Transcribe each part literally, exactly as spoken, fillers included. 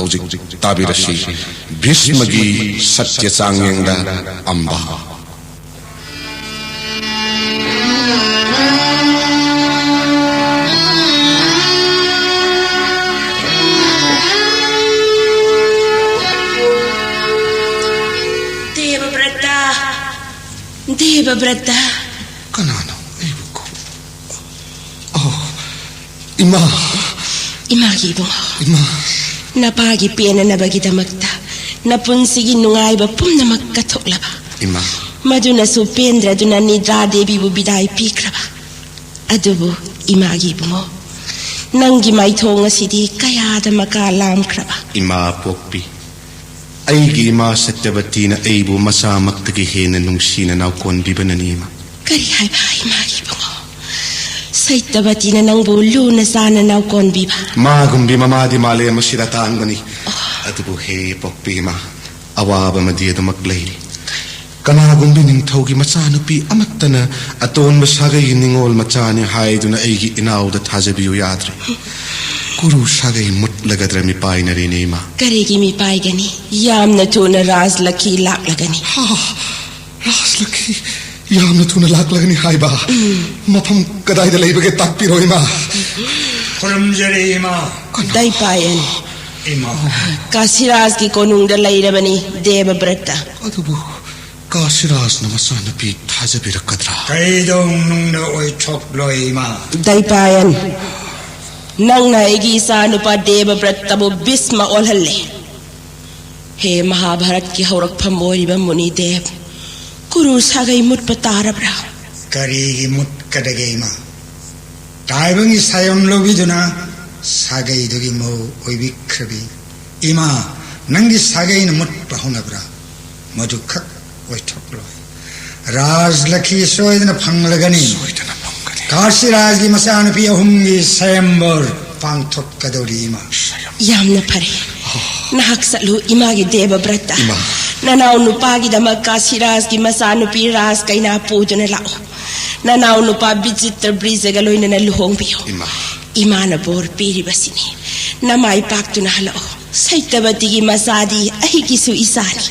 ꯍꯧꯖꯤꯛ ꯇꯥꯕꯤꯔꯁꯤ ꯚꯤꯁꯃꯒꯤ ꯁꯠꯌ ꯆꯥꯡꯌꯦꯡꯗ ꯑꯝꯕ꯫ ꯗꯦꯕꯕ꯭ꯔꯇ, ꯗꯦꯕꯕ꯭ꯔꯇ꯫ ꯀꯅꯥꯅꯣ ꯑꯩꯕꯨ ꯀꯧ-, ꯑꯣ, ꯏꯃꯥ꯫ ꯏꯃꯥꯒꯤ ꯏꯕꯨꯡꯉꯣ꯫ ꯏꯃꯥ꯫ ꯅꯄꯥꯒꯤ ꯄꯦꯟꯅꯅꯕꯒꯤꯗꯃꯛꯇ ꯅꯄꯨꯟꯁꯤꯒꯤ ꯅꯨꯡꯉꯥꯏꯕ ꯄꯨꯝꯅꯃꯛ ꯀꯠꯊꯣꯛꯂꯕ꯫ ꯏꯃꯥ꯫ ꯃꯗꯨꯅꯁꯨ ꯄꯦꯟꯗ꯭ꯔꯗꯨꯅ ꯅꯤꯗ꯭ꯔꯥ ꯗꯦꯕꯤꯕꯨ ꯕꯤꯗꯥꯏ ꯄꯤꯈ꯭ꯔꯕ꯫ ꯑꯗꯨꯕꯨ ꯏꯃꯥꯒꯤ ꯏꯕꯨꯡꯉꯣ, ꯅꯪꯒꯤ ꯃꯥꯏꯊꯣꯡ ꯑꯁꯤꯗꯤ ꯀꯌꯥꯗ ꯃꯀꯥ ꯂꯥꯝꯈ꯭ꯔꯕ꯫ ꯏꯃꯥ ꯄꯣꯛꯄꯤ, ꯑꯩꯒꯤ ꯏꯃꯥ ꯁꯇ꯭ꯌꯕꯇꯤꯅ ꯑꯩꯕꯨ ꯃꯆꯥꯃꯛꯇꯒꯤ ꯍꯦꯟꯅ ꯅꯨꯡꯁꯤꯅ ꯅꯥꯎꯀꯣꯟꯕꯤꯕꯅꯅꯤ, ꯏꯃꯥ꯫ ꯀꯔꯤ ꯍꯥꯏꯕ, ꯏꯃꯥꯒꯤ ꯏꯕꯨꯡꯉꯣ? ꯁꯇ꯭ꯌꯕꯇꯤꯅ ꯅꯪꯕꯨ ꯂꯨꯅ ꯆꯥꯟꯅ ꯅꯥꯎꯀꯣꯟꯕꯤꯕ? ꯃꯥꯒꯨꯝꯕꯤ ꯃꯃꯥꯗꯤ ꯃꯥꯂꯦꯝ ꯑꯁꯤꯗ ꯇꯥꯡꯕꯅꯤ꯫ ꯑꯣ꯫ ꯑꯗꯨꯕꯨ ꯍꯦ ꯄꯣꯛꯄꯤ ꯏꯃꯥ, ꯑꯋꯥꯕ ꯑꯃꯗꯤ ꯑꯗꯨꯃꯛ ꯂꯩꯔꯤ꯫ ꯀꯅꯥꯒꯨꯝꯕꯤ ꯅꯤꯡꯊꯧꯒꯤ ꯃꯆꯥꯅꯨꯄꯤ ꯑꯃꯠꯇꯅ ꯑꯇꯣꯟꯕ ꯁꯥꯒꯩꯒꯤ ꯅꯤꯡꯉꯣꯜ ꯃꯆꯥꯅꯤ ꯍꯥꯏꯗꯨꯅ ꯑꯩꯒꯤ ꯏꯅꯥꯎꯗ ꯊꯥꯖꯕꯤꯌꯨ ꯌꯥꯗ꯭ꯔꯦ꯫ ꯀꯨꯔꯨ ꯁꯥꯒꯩ ꯃꯨꯠꯂꯒꯗ꯭ꯔ ꯃꯤꯄꯥꯏꯅꯔꯦꯅꯦ, ꯏꯃꯥ꯫ ꯀꯔꯤꯒꯤ ꯃꯤꯄꯥꯏꯒꯅꯤ? ꯌꯥꯝꯅ ꯊꯨꯅ ꯔꯥꯖꯂꯛꯈꯤ ꯂꯥꯛꯂꯒꯅꯤ꯫ ꯍꯥ, ꯔꯥꯖꯂꯛꯈꯤ ꯌꯥꯝꯅ ꯊꯨꯅ ꯂꯥꯛꯂꯒꯅꯤ ꯍꯥꯏꯕ? ꯎꯝ꯫ ꯃꯐꯝ ꯀꯗꯥꯏꯗ ꯂꯩꯕꯒꯦ ꯇꯥꯛꯄꯤꯔꯣ, ꯏꯃꯥ꯫ ꯈꯨꯔꯨꯝꯖꯔꯤ, ꯏꯃꯥ꯫ ꯗꯥꯏꯄꯥꯌꯟ꯫ ꯏꯃꯥ꯫ ꯀꯥꯁꯤꯔꯥꯖꯀꯤ ꯀꯣꯅꯨꯡꯗ ꯂꯩꯔꯕꯅꯤ ꯗꯦꯕꯕ꯭ꯔꯠꯇ꯫ ꯑꯗꯨꯕꯨ ꯀꯥꯁꯤꯔꯥꯖꯅ ꯃꯆꯥꯅꯨꯄꯤ ꯊꯥꯖꯕꯤꯔꯛꯀꯗ꯭ꯔꯥ? ꯀꯩꯗꯧꯅꯨꯡꯗ ꯑꯣꯏꯊꯣꯛꯂꯣꯏ, ꯏꯃꯥ꯫ ꯗꯥꯏꯄꯥꯌꯟ, ꯅꯪꯅ ꯑꯩꯒꯤ ꯏꯆꯥꯅꯨꯄꯥ ꯗꯦꯕꯕ꯭ꯔꯠꯇꯕꯨ ꯚꯤꯁꯃ ꯑꯣꯜꯍꯜꯂꯦ꯫ ꯍꯦ ꯃꯍꯥꯚꯥꯔꯠꯀꯤ ꯍꯧꯔꯛꯐꯝ ꯑꯣꯏꯔꯤꯕ ꯃꯨꯅꯤꯗꯦꯕ, ꯀꯨꯔꯨ ꯁꯥꯒꯩ ꯃꯨꯠꯄ ꯇꯥꯔꯕ꯭ꯔꯥ? ꯀꯔꯤꯒꯤ ꯃꯨꯠꯀꯗꯒꯦ, ꯏꯃꯥ? ꯇꯥꯏꯕꯪꯒꯤ ꯁꯥꯌꯣꯝ ꯂꯧꯕꯤꯗꯨꯅ ꯁꯥꯒꯩꯗꯨꯒꯤ ꯃꯧ ꯑꯣꯏꯕꯤꯈ꯭ꯔꯕꯤ ꯏꯃꯥ, ꯅꯪꯒꯤ ꯁꯥꯒꯩꯅ ꯃꯨꯠꯄ ꯍꯧꯅꯕ꯭ꯔꯥ? ꯃꯗꯨꯈꯛ ꯑꯣꯏꯊꯣꯛꯂꯣꯏ꯫ ꯔꯥꯖꯂꯛꯈꯤ ꯁꯣꯏꯗꯅ ꯐꯪꯂꯒꯅꯤ꯫ ꯁꯣꯏꯗꯅ ꯐꯪꯒꯅꯤ꯫ ꯀꯥꯁꯤꯔꯥꯖꯒꯤ ꯃꯆꯥꯅꯨꯄꯤ ꯑꯍꯨꯝꯒꯤ ꯁꯌꯝꯕꯔ ꯄꯥꯡꯊꯣꯛꯀꯗꯧꯔꯤ, ꯏꯃꯥ꯫ ꯌꯥꯝꯅ ꯐꯔꯦ꯫ ꯅꯍꯥꯛ ꯆꯠꯂꯨ, ꯏꯃꯥꯒꯤ ꯗꯦꯕꯕ꯭ꯔꯠꯇ꯫ ꯏꯃꯥ꯫ ꯅꯅꯥꯎ ꯅꯨꯄꯥꯒꯤꯗꯃꯛ ꯀꯥꯁꯤꯔꯥꯖꯒꯤ ꯃꯆꯥꯅꯨꯄꯤ ꯔꯥꯖ ꯀꯩꯅꯥ ꯄꯨꯗꯨꯅ ꯂꯥꯛꯎ꯫ ꯅꯅꯥꯎ ꯅꯨꯄꯥ ꯕꯤꯆꯤꯇ꯭ꯔ ꯕ꯭ꯔꯤꯖꯒ ꯂꯣꯏꯅꯅ ꯂꯨꯍꯣꯡꯕꯤꯌꯨ꯫ ꯏꯃꯥ꯫ ꯏꯃꯥꯅ ꯕꯣꯔ ꯄꯤꯔꯤꯕꯁꯤꯅꯤ꯫ ꯅꯃꯥꯏ ꯄꯥꯛꯇꯨꯅ ꯍꯜꯂꯛꯎ꯫ ꯁꯩꯇꯕꯇꯤꯒꯤ ꯃꯆꯥꯗꯤ ꯑꯩꯒꯤꯁꯨ ꯏꯆꯥꯅꯤ꯫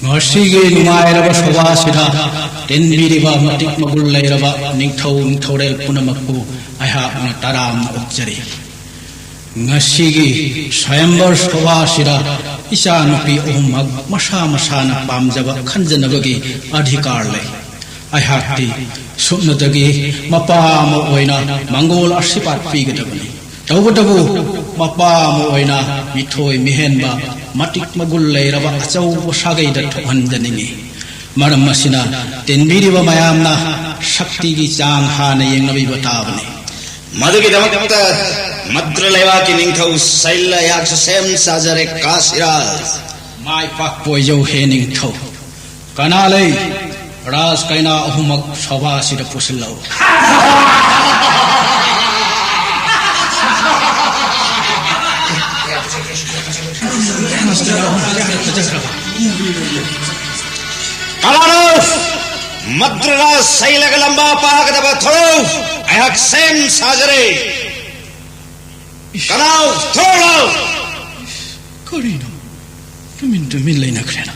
ꯉꯁꯤꯒꯤ ꯅꯨꯡꯉꯥꯏꯔꯕ ꯁꯣꯚꯥꯁꯤꯗ ꯇꯤꯟꯕꯤꯔꯤꯕ ꯃꯇꯤꯛ ꯃꯒꯨꯟ ꯂꯩꯔꯕ ꯅꯤꯡꯊꯧ ꯅꯤꯡꯊꯧꯔꯦꯜ ꯄꯨꯝꯅꯃꯛꯄꯨ ꯑꯩꯍꯥꯛꯅ ꯇꯔꯥꯝꯅ ꯑꯣꯛꯆꯔꯤ꯫ ꯉꯁꯤꯒꯤ ꯁ꯭ꯋꯥꯌꯝꯕꯔ ꯁꯣꯚꯥꯁꯤꯗ ꯏꯆꯥꯅꯨꯄꯤ ꯑꯍꯨꯝꯃꯛ ꯃꯁꯥ ꯃꯁꯥꯅ ꯄꯥꯝꯖꯕ ꯈꯟꯖꯅꯕꯒꯤ ꯑꯙꯤꯀꯥꯔ ꯂꯩ꯫ ꯑꯩꯍꯥꯛꯇꯤ ꯁꯨꯞꯅꯇꯒꯤ ꯃꯄꯥ ꯑꯃ ꯑꯣꯏꯅ ꯃꯪꯒꯣꯜ ꯑꯁꯤꯔꯕꯥꯗ ꯄꯤꯒꯗꯕꯅꯤ꯫ ꯇꯧꯕꯇꯕꯨ ꯃꯄꯥ ꯑꯃ ꯑꯣꯏꯅ ꯃꯤꯊꯣꯏ ꯃꯤꯍꯦꯟꯕ, ꯃꯇꯤꯛ ꯃꯒꯨꯟ ꯂꯩꯔꯕ ꯑꯆꯧꯕ ꯁꯥꯒꯩꯗ ꯊꯣꯛꯍꯟꯖꯅꯤꯡꯏ꯫ ꯃꯔꯝ ꯑꯁꯤꯅ ꯇꯤꯟꯕꯤꯔꯤꯕ ꯃꯌꯥꯝꯅ ꯁꯛꯇꯤꯒꯤ ꯆꯥꯡ ꯍꯥꯟꯅ ꯌꯦꯡꯅꯕꯤꯕ ꯇꯥꯕꯅꯤ꯫ ꯃꯗꯨꯒꯤꯗꯃꯛꯇ ꯃꯗ꯭ꯔ ꯂꯩꯕꯥꯛꯀꯤ ꯅꯤꯡꯊꯧ ꯁꯩꯜ ꯑꯩꯍꯥꯛꯁꯨ ꯁꯦꯝ ꯁꯥꯖꯔꯦ, ꯀꯥꯁꯤꯔꯥꯖ꯫ ꯃꯥꯏ ꯄꯥꯛꯄ ꯑꯣꯏꯖꯧ ꯍꯦ ꯅꯤꯡꯊꯧ꯫ ꯀꯅꯥ ꯂꯩ? ꯔꯥꯖ ꯀꯩꯅꯥ ꯑꯍꯨꯝꯃꯛ ꯁꯣꯚꯥꯁꯤꯗ ꯄꯨꯁꯤꯜꯂꯛꯎ꯫ ꯀꯅꯥꯅꯣ? ꯃꯗ꯭ꯔ ꯔꯥꯖ ꯁꯩꯜ ꯂꯒ ꯂꯝꯕꯥ ꯄꯥꯒꯗꯕ ꯊꯣꯔꯛꯎ꯫ ꯑꯩꯍꯥꯛ ꯁꯦꯝ ꯁꯥꯖꯔꯦ꯫ ꯀꯅꯥꯎ? ꯊꯣꯔꯛꯎ꯫ ꯀꯔꯤꯅꯣ? ꯇꯨꯃꯤꯟ ꯇꯨꯃꯤꯟ ꯂꯩꯅꯈ꯭ꯔꯦꯅ꯫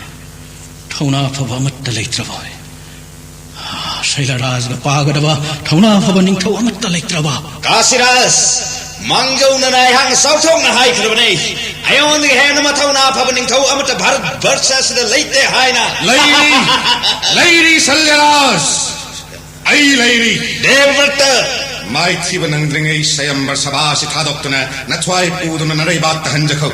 ꯊꯧꯅꯥ ꯐꯕ ꯑꯃꯠꯇ ꯂꯩꯇ꯭ꯔꯕ? ꯁꯩꯂꯔꯥꯖꯒ ꯄꯥꯒꯗꯕ ꯊꯧꯅꯥ ꯐꯕ ꯅꯤꯡꯊꯧ ꯑꯃꯠꯇ ꯂꯩꯇ꯭ꯔꯕ? ꯀꯥꯁꯤꯔꯥꯖ, ꯃꯥꯡꯖꯧꯅꯅ ꯑꯩꯍꯥꯛꯅ ꯆꯥꯎꯊꯣꯛꯅ ꯍꯥꯏꯈ꯭ꯔꯕꯅꯦ, ꯑꯩꯉꯣꯟꯗꯒꯤ ꯍꯦꯟꯅ ꯃꯊꯧꯅꯥ ꯐꯕ ꯅꯤꯡꯊꯧ ꯑꯃꯠꯇ ꯚꯥꯔꯠ ꯚꯔꯁ ꯑꯁꯤꯗ ꯂꯩꯇꯦ ꯍꯥꯏꯅ꯫ ꯂꯩꯔꯤ, ꯂꯩꯔꯤ ꯁꯩꯂꯔꯥꯖ꯫ ꯑꯩ ꯂꯩꯔꯤ꯫ ꯗꯦꯕꯕ꯭ꯔꯇ! ꯃꯥꯏꯊꯤꯕ ꯅꯪꯗ꯭ꯔꯤꯉꯩ ꯁ꯭ꯋꯥꯌꯝꯕꯔ ꯁꯚꯥ ꯑꯁꯤ ꯊꯥꯗꯣꯛꯇꯨꯅ ꯅꯊ꯭ꯋꯥꯏ ꯄꯨꯗꯨꯅ ꯅꯔꯩꯕꯥꯛꯇ ꯍꯟꯖꯈꯣ꯫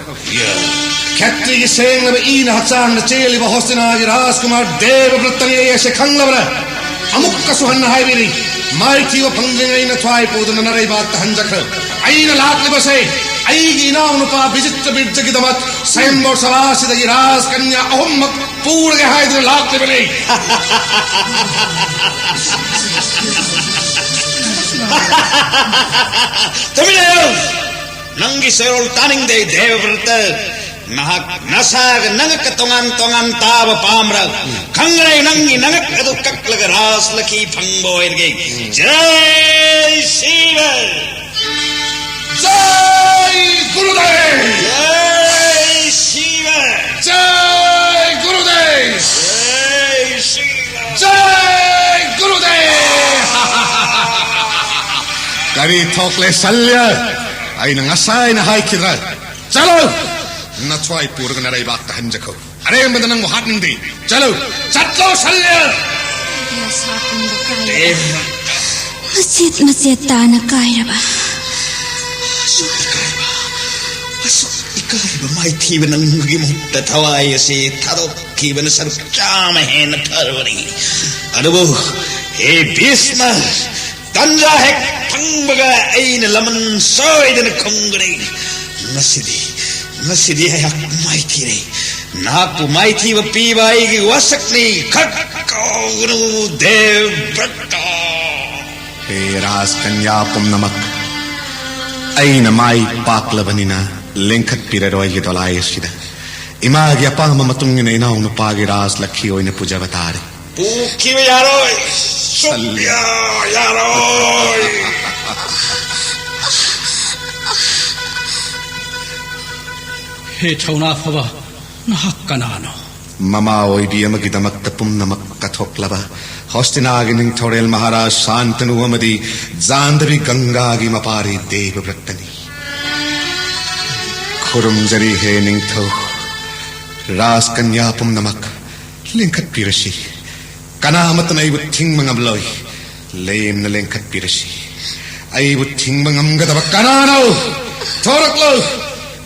ꯈꯦꯇ꯭ꯔꯤꯒꯤ ꯁꯦꯡꯂꯕ ꯏꯅ ꯍꯛꯆꯥꯡꯗ ꯆꯦꯜꯂꯤꯕ ꯍꯣꯁꯇꯤꯅꯥꯒꯤ ꯔꯥꯖꯀꯨꯃꯥꯔ ꯗꯦꯕꯕ꯭ꯔꯇꯅꯤ ꯑꯩ ꯑꯁꯤ ꯈꯪꯂꯕꯅ ꯑꯃꯨꯛꯀꯁꯨ ꯍꯟꯅ ꯍꯥꯏꯕꯤꯔꯤ, ꯃꯥꯏꯊꯤꯕ ꯐꯪꯗ꯭ꯔꯤꯉꯩ ꯅꯊ꯭ꯋꯥꯏ ꯄꯨꯗꯨꯅ ꯅꯔꯩꯕꯥꯛꯇ ꯍꯟꯖꯈ꯭ꯔꯣ꯫ ꯑꯩꯅ ꯂꯥꯛꯂꯤꯕꯁꯦ ꯑꯩꯒꯤ ꯏꯅꯥꯎꯅꯨꯄꯥ ꯕꯤꯖꯤꯇ꯭ꯔ ꯕꯤꯔꯖꯒꯤꯗꯃꯛ ꯁ꯭ꯋꯥꯌꯝꯕꯔ ꯁꯚꯥ ꯑꯁꯤꯗꯒꯤ ꯔꯥꯖꯀꯟꯌꯥ ꯑꯍꯨꯝꯃꯛ ꯄꯨꯔꯒꯦ ꯍꯥꯏꯗꯨꯅ ꯂꯥꯛꯂꯤꯕꯅꯤ꯫ ꯇꯨꯃꯤꯟ ꯂꯩꯌꯨ! ꯁꯩꯔꯣꯜ ꯇꯥꯅꯤꯡꯗꯦ, ꯗꯦꯕꯕ꯭ꯔꯇ꯫ ꯅꯍꯥꯛ ꯅꯁꯥꯒ ꯅꯉꯛꯀ ꯇꯣꯉꯥꯟ ꯇꯣꯉꯥꯟ ꯇꯥꯕ ꯄꯥꯝꯕ꯭ꯔꯥ? ꯈꯪꯒꯅꯤ, ꯅꯪꯒꯤ ꯅꯉꯛ ꯑꯗꯨ ꯀꯛꯂꯒ ꯔꯥꯖꯂꯛꯈꯤ ꯐꯪꯕ ꯑꯣꯏꯔꯒꯦ꯫ ꯖꯩ ꯁꯤꯕ! ꯖꯩ ꯒꯨꯔꯨꯗꯦꯕ! ꯖꯩ ꯁꯤꯕ! ꯖꯩ ꯒꯨꯔꯨꯗꯦꯕ! ꯖꯩ ꯁꯤꯕ! ꯖꯩ ꯒꯨꯔꯨꯗꯦꯕ! ꯀꯔꯤ ꯊꯣꯛꯂꯦ ꯁꯜꯌ? ꯑꯩꯅ ꯉꯁꯥꯏꯅ ꯍꯥꯏꯈꯤꯗ꯭ꯔꯥ? ꯆꯠꯂꯣ! ꯅꯊ꯭ꯋꯥꯏ ꯄꯨꯔꯒ ꯅꯔꯩꯕꯥꯛꯇ ꯍꯟꯖꯈꯣ꯫ ꯑꯔꯦꯝꯕꯗ ꯅꯪꯕꯨ ꯍꯥꯠꯅꯤꯡꯗꯦ꯫ ꯆꯠꯂꯣ! ꯆꯠꯂꯣ ꯁꯜꯌ! ꯑꯩ ꯑꯁꯥ ꯄꯨꯝꯕ ꯀꯥꯏꯔꯕ, ꯃꯆꯦꯠ ꯃꯆꯦꯠ ꯇꯥꯅ ꯀꯥꯏꯔꯕ꯫ ꯑꯁꯨꯛ ꯏꯀꯥꯏꯕ, ꯑꯁꯨꯛ ꯏꯀꯥꯏꯕ ꯃꯥꯏꯊꯤꯕ ꯅꯪꯒꯤ ꯃꯍꯨꯠꯇ ꯊꯋꯥꯏ ꯑꯁꯤ ꯊꯥꯗꯣꯛꯈꯤꯕꯅ ꯁꯔꯨꯛ ꯆꯥꯝꯃ ꯍꯦꯟꯅ ꯐꯔꯕꯅꯤ꯫ ꯑꯗꯨꯕꯨ ꯍꯦ ꯚꯤꯁꯃ, ꯇꯟꯖꯥ ꯍꯦꯛ ꯐꯪꯕꯒ ꯑꯩꯅ ꯂꯃꯟ ꯁꯣꯏꯗꯅ ꯈꯨꯝꯒꯅꯤ꯫ ꯉꯁꯤꯗꯤ, ꯉꯁꯤꯗꯤ ꯑꯩꯍꯥꯛ ꯃꯥꯏꯊꯤꯔꯦ꯫ ꯅꯍꯥꯛꯄꯨ ꯃꯥꯏꯊꯤꯕ ꯄꯤꯕ ꯑꯩꯒꯤ ꯋꯥꯁꯛꯅꯤ꯫ ꯈꯛ ꯀꯥꯎꯒꯅꯨ, ꯗꯦꯕꯕ꯭ꯔꯇ꯫ ꯍꯦ ꯔꯥꯖꯀꯟꯌꯥ ꯄꯨꯝꯅꯃꯛ, ꯑꯩꯅ ꯃꯥꯏ ꯄꯥꯛꯂꯕꯅꯤꯅ ꯂꯦꯡꯈꯠꯄꯤꯔꯔꯣꯏꯒꯤ ꯗꯣꯂꯥꯏ ꯑꯁꯤꯗ꯫ ꯏꯃꯥꯒꯤ ꯑꯄꯥꯝꯕ ꯃꯇꯨꯡ ꯏꯟꯅ ꯏꯅꯥꯎꯅꯨꯄꯥꯒꯤ ꯔꯥꯖ ꯂꯛꯈꯤ ꯑꯣꯏꯅ ꯄꯨꯖꯕ ꯇꯥꯔꯦ꯫ ꯄꯨꯈꯤꯕ ꯌꯥꯔꯣꯏ꯫ ꯁꯜꯂꯤ꯫ ꯁꯨꯛꯌꯥ ꯌꯥꯔꯣꯏ꯫ ꯍꯦ ꯊꯧꯅꯥ ꯐꯕ, ꯅꯍꯥꯛ ꯀꯅꯥꯅꯣ? ꯃꯃꯥ ꯑꯣꯏꯕꯤ ꯑꯃꯒꯤꯗꯃꯛꯇ ꯄꯨꯝꯅꯃꯛ ꯀꯠꯊꯣꯛꯂꯕ ꯍꯣꯁꯇꯤꯅꯥꯒꯤ ꯅꯤꯡꯊꯧꯔꯦꯜ ꯃꯍꯥꯔꯥꯖ ꯁꯥꯟꯇꯅꯨ ꯑꯃꯗꯤ ꯖꯥꯟꯗꯕꯤ ꯒꯪꯒꯥꯒꯤ ꯃꯄꯥꯔꯤ ꯗꯦꯕꯕ꯭ꯔꯠꯇꯅꯤ꯫ ꯈꯨꯔꯨꯝꯖꯔꯤ ꯍꯦ ꯅꯤꯡꯊꯧ, ꯔꯥꯖꯀꯟꯌꯥ ꯄꯨꯝꯅꯃꯛ ꯂꯦꯡꯈꯠꯄꯤꯔꯁꯤ꯫ ꯀꯅꯥ ꯑꯃꯠꯇꯅ ꯑꯩꯕꯨ ꯊꯤꯡꯕ ꯉꯝꯂꯣꯏ꯫ ꯂꯦꯝꯅ ꯂꯦꯡꯈꯠꯄꯤꯔꯁꯤ꯫ ꯑꯩꯕꯨ ꯊꯤꯡꯕ ꯉꯝꯒꯗꯕ ꯀꯅꯥꯅꯣ? ꯊꯣꯔꯛꯂꯣ!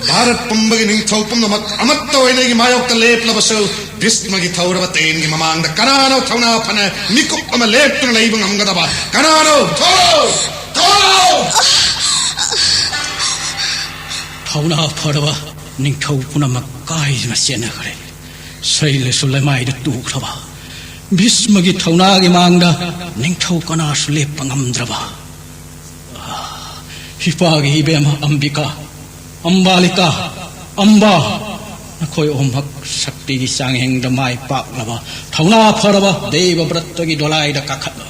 ꯚꯥꯔꯠ ꯄꯨꯝꯕꯒꯤ ꯅꯤꯡꯊꯧ ꯄꯨꯝꯅꯃꯛ ꯑꯃꯠꯇ ꯑꯣꯏꯅ ꯑꯩꯒꯤ ꯃꯥꯌꯣꯛꯇ ꯂꯦꯞꯂꯕꯁꯨ, ꯚꯤꯁꯃꯒꯤ ꯊꯧꯔꯕ ꯇꯦꯟꯒꯤ ꯃꯃꯥꯡꯗ ꯀꯅꯥꯅꯣ ꯊꯧꯅꯥ ꯐꯅ ꯃꯤꯀꯨꯞ ꯑꯃ ꯂꯦꯞꯇꯨꯅ ꯂꯩꯕ ꯉꯝꯒꯗꯕ? ꯀꯅꯥꯅꯣ? ꯊꯣꯔꯛꯂꯣ! ꯊꯣꯔꯛꯂꯣ! ꯊꯧꯅꯥ ꯐꯔꯕ ꯅꯤꯡꯊꯧ ꯄꯨꯝꯅꯃꯛ ꯀꯥꯏꯗꯨꯅ ꯆꯦꯟꯅꯈ꯭ꯔꯦ꯫ ꯁꯩꯂꯁꯨ ꯂꯩꯃꯥꯏꯗ ꯇꯨꯈ꯭ꯔꯕ, ꯚꯤꯁꯃꯒꯤ ꯊꯧꯅꯥꯒꯤ ꯃꯥꯡꯗ ꯅꯤꯡꯊꯧ ꯀꯅꯥꯁꯨ ꯂꯦꯞꯄ ꯉꯝꯗ꯭ꯔꯕ꯫ ꯑꯥ, ꯏꯄꯥꯒꯤ ꯏꯕꯦꯝꯃ ꯑꯝꯕꯤꯀꯥ, ꯑꯝꯕꯥꯂꯤꯀꯥ, ꯑꯝꯕꯥ, ꯅꯈꯣꯏ ꯑꯍꯨꯝꯃꯛ ꯁꯛꯇꯤꯒꯤ ꯆꯥꯡꯌꯦꯡꯗ ꯃꯥꯏ ꯄꯥꯛꯂꯕ, ꯊꯧꯅꯥ ꯐꯔꯕ ꯗꯦꯕ ꯕ꯭ꯔꯠꯇꯒꯤ ꯗꯣꯂꯥꯏꯗ ꯀꯥꯈꯠꯂꯣ꯫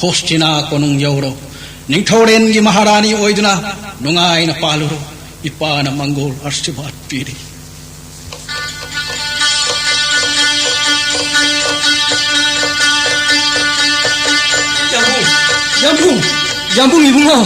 ꯍꯣꯁꯇꯤꯅꯥ ꯀꯣꯅꯨꯡ ꯌꯧꯔꯣ꯫ ꯅꯤꯡꯊꯧꯔꯦꯟꯒꯤ ꯃꯍꯥꯔꯥꯅꯤ ꯑꯣꯏꯗꯨꯅ ꯅꯨꯡꯉꯥꯏꯅ ꯄꯥꯜꯂꯨꯔꯣ꯫ ꯏꯄꯥꯅ ꯃꯪꯒꯣꯜ ꯑꯥꯁꯤꯔꯕꯥꯗ ꯄꯤꯔꯤ꯫ ꯌꯥꯝꯕꯨꯡ! ꯌꯥꯝꯕꯨꯡ! ꯌꯥꯝꯕꯨꯡ ꯏꯕꯨꯡꯉꯣ!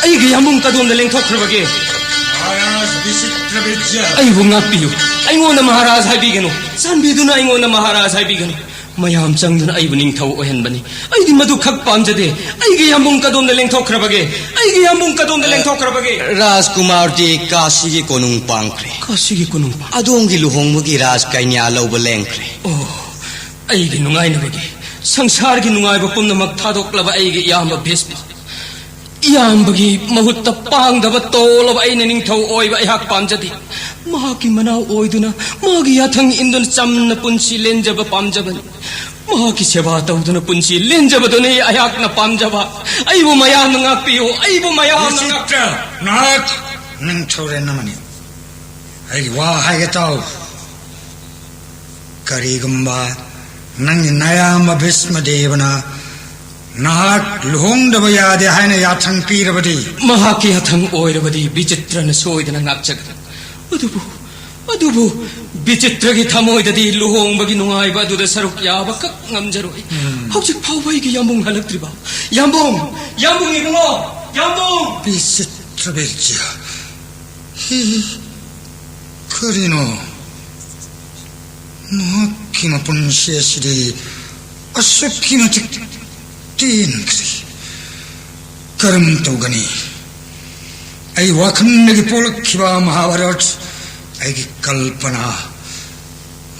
ꯑꯩꯒꯤ ꯌꯥꯝꯕꯨꯡ ꯀꯗꯣꯝꯗ ꯂꯦꯡꯊꯣꯛꯈ꯭ꯔꯕꯒꯦ? ꯃꯍꯥꯔꯥꯖ ꯕꯤꯆꯤꯇ꯭ꯔꯕꯤꯔꯖ! ꯑꯩꯕꯨ ꯉꯥꯛꯄꯤꯌꯨ꯫ ꯑꯩꯉꯣꯟꯗ ꯃꯍꯥꯔꯥꯖ ꯍꯥꯏꯕꯤꯒꯅꯨ꯫ ꯆꯥꯟꯕꯤꯗꯨꯅ ꯑꯩꯉꯣꯟꯗ ꯃꯍꯥꯔꯥꯖ ꯍꯥꯏꯕꯤꯒꯅꯨ꯫ ꯃꯌꯥꯝ ꯆꯪꯗꯨꯅ ꯑꯩꯕꯨ ꯅꯤꯡꯊꯧ ꯑꯣꯏꯍꯟꯕꯅꯤ꯫ ꯑꯩꯗꯤ ꯃꯗꯨ ꯈꯛ ꯄꯥꯝꯖꯗꯦ꯫ ꯑꯩꯒꯤ ꯌꯥꯝꯕꯨꯡ ꯀꯗꯣꯝꯗ ꯂꯦꯡꯊꯣꯛꯈ꯭ꯔꯕꯒꯦ? ꯑꯩꯒꯤ ꯌꯥꯝꯕꯨꯡ ꯀꯗꯣꯝꯗ ꯂꯦꯡꯊꯣꯛꯈ꯭ꯔꯕꯒꯦ? ꯔꯥꯖꯀꯨꯃꯥꯔꯗꯤ ꯀꯥꯁꯤꯒꯤ ꯀꯣꯅꯨꯡ ꯄꯥꯡꯈ꯭ꯔꯦ꯫ ꯀꯥꯁꯤꯒꯤ ꯀꯣꯅꯨꯡ ꯄꯥꯡ- ꯑꯗꯣꯝꯒꯤ ꯂꯨꯍꯣꯡꯕꯒꯤ ꯔꯥꯖ ꯀꯩꯅ꯭ꯌꯥ ꯂꯧꯕ ꯂꯦꯡꯈ꯭ꯔꯦ꯫ ꯑꯣ, ꯑꯩꯒꯤ ꯅꯨꯡꯉꯥꯏꯅꯕꯒꯤ, ꯁꯪꯁꯥꯔꯒꯤ ꯅꯨꯡꯉꯥꯏꯕ ꯄꯨꯝꯅꯃꯛ ꯊꯥꯗꯣꯛꯂꯕ ꯑꯩꯒꯤ ꯏꯌꯥꯝꯕ ꯚꯤꯁꯃ, ꯏꯌꯥꯝꯕꯒꯤ ꯃꯍꯨꯠꯇ ꯄꯥꯡꯗꯕ ꯇꯣꯜꯂꯕ ꯑꯩꯅ ꯅꯤꯡꯊꯧ ꯑꯣꯏꯕ ꯑꯩꯍꯥꯛ ꯄꯥꯝꯖꯗꯦ꯫ ꯃꯍꯥꯛꯀꯤ ꯃꯅꯥꯎ ꯑꯣꯏꯗꯨꯅ, ꯃꯥꯒꯤ ꯌꯥꯊꯪ ꯏꯟꯗꯨꯅ ꯆꯝꯅ ꯄꯨꯟꯁꯤ ꯂꯦꯟꯖꯕ ꯄꯥꯝꯖꯕꯅꯤ꯫ ꯃꯍꯥꯛꯀꯤ ꯁꯦꯕꯥ ꯇꯧꯗꯨꯅ ꯄꯨꯟꯁꯤ ꯂꯦꯟꯖꯕꯗꯨꯅꯤ ꯑꯩꯍꯥꯛꯅ ꯄꯥꯝꯖꯕ꯫ ꯑꯩꯕꯨ ꯃꯌꯥꯝꯅ ꯉꯥꯛꯄꯤꯌꯨ, ꯑꯩꯕꯨ ꯃꯌꯥꯝꯅ ꯉꯥꯛ- ꯕꯤꯆꯤꯇ꯭ꯔ, ꯅꯍꯥꯛ ꯅꯤꯡꯊꯧꯔꯦꯜ ꯑꯃꯅꯤ꯫ ꯑꯩꯒꯤ ꯋꯥ ꯍꯥꯏꯒꯦ ꯇꯥꯎ꯫ ꯀꯔꯤꯒꯨꯝꯕ ꯅꯪꯒꯤ ꯅꯌꯥꯝꯕ ꯚꯤꯁꯃꯗꯦꯕꯅ ꯅꯍꯥꯛ ꯂꯨꯍꯣꯡꯗꯕ ꯌꯥꯗꯦ ꯍꯥꯏꯅ ꯌꯥꯊꯪ ꯄꯤꯔꯕꯗꯤ? ꯃꯍꯥꯛꯀꯤ ꯌꯥꯊꯪ ꯑꯣꯏꯔꯕꯗꯤ ꯕꯤꯆꯤꯇ꯭ꯔꯅ ꯁꯣꯏꯗꯅ ꯉꯥꯛꯆꯒꯅꯤ꯫ ꯑꯗꯨꯕꯨ, ꯑꯗꯨꯕꯨ ꯕꯤꯆꯤꯇ꯭ꯔꯒꯤ ꯊꯃꯣꯏꯗꯗꯤ ꯂꯨꯍꯣꯡꯕꯒꯤ ꯅꯨꯡꯉꯥꯏꯕ ꯑꯗꯨꯗ ꯁꯔꯨꯛ ꯌꯥꯕ ꯀꯛ ꯉꯝꯖꯔꯣꯏ꯫ ꯎꯝ꯫ ꯍꯧꯖꯤꯛ ꯐꯥꯎꯕ ꯑꯩꯒꯤ ꯌꯥꯝꯕꯨꯡ ꯍꯜꯂꯛꯇ꯭ꯔꯤꯕ? ꯌꯥꯝꯕꯨꯡ! ꯌꯥꯝꯕꯨꯡ ꯏꯕꯨꯡꯉꯣ! ꯌꯥꯝꯕꯨꯡ! ꯕꯤꯆꯤꯇ꯭ꯔ ꯕꯤꯔꯖ꯫ ꯍꯤ, ꯀꯔꯤꯅꯣ? ꯃꯍꯥꯛꯀꯤ ꯃꯄꯨꯟꯁꯤ ꯑꯁꯤꯗꯤ ꯑꯁꯨꯛꯀꯤ ꯃꯇꯤꯛ ꯇꯦꯟꯈ꯭ꯔꯦ꯫ ꯀꯔꯝ ꯇꯧꯒꯅꯤ? ꯑꯩ ꯋꯥꯈꯜꯗꯒꯤ ꯄꯣꯛꯂꯛꯈꯤꯕ ꯃꯍꯥꯚꯥꯔꯠ ꯑꯩꯒꯤ ꯀꯜꯄꯅꯥ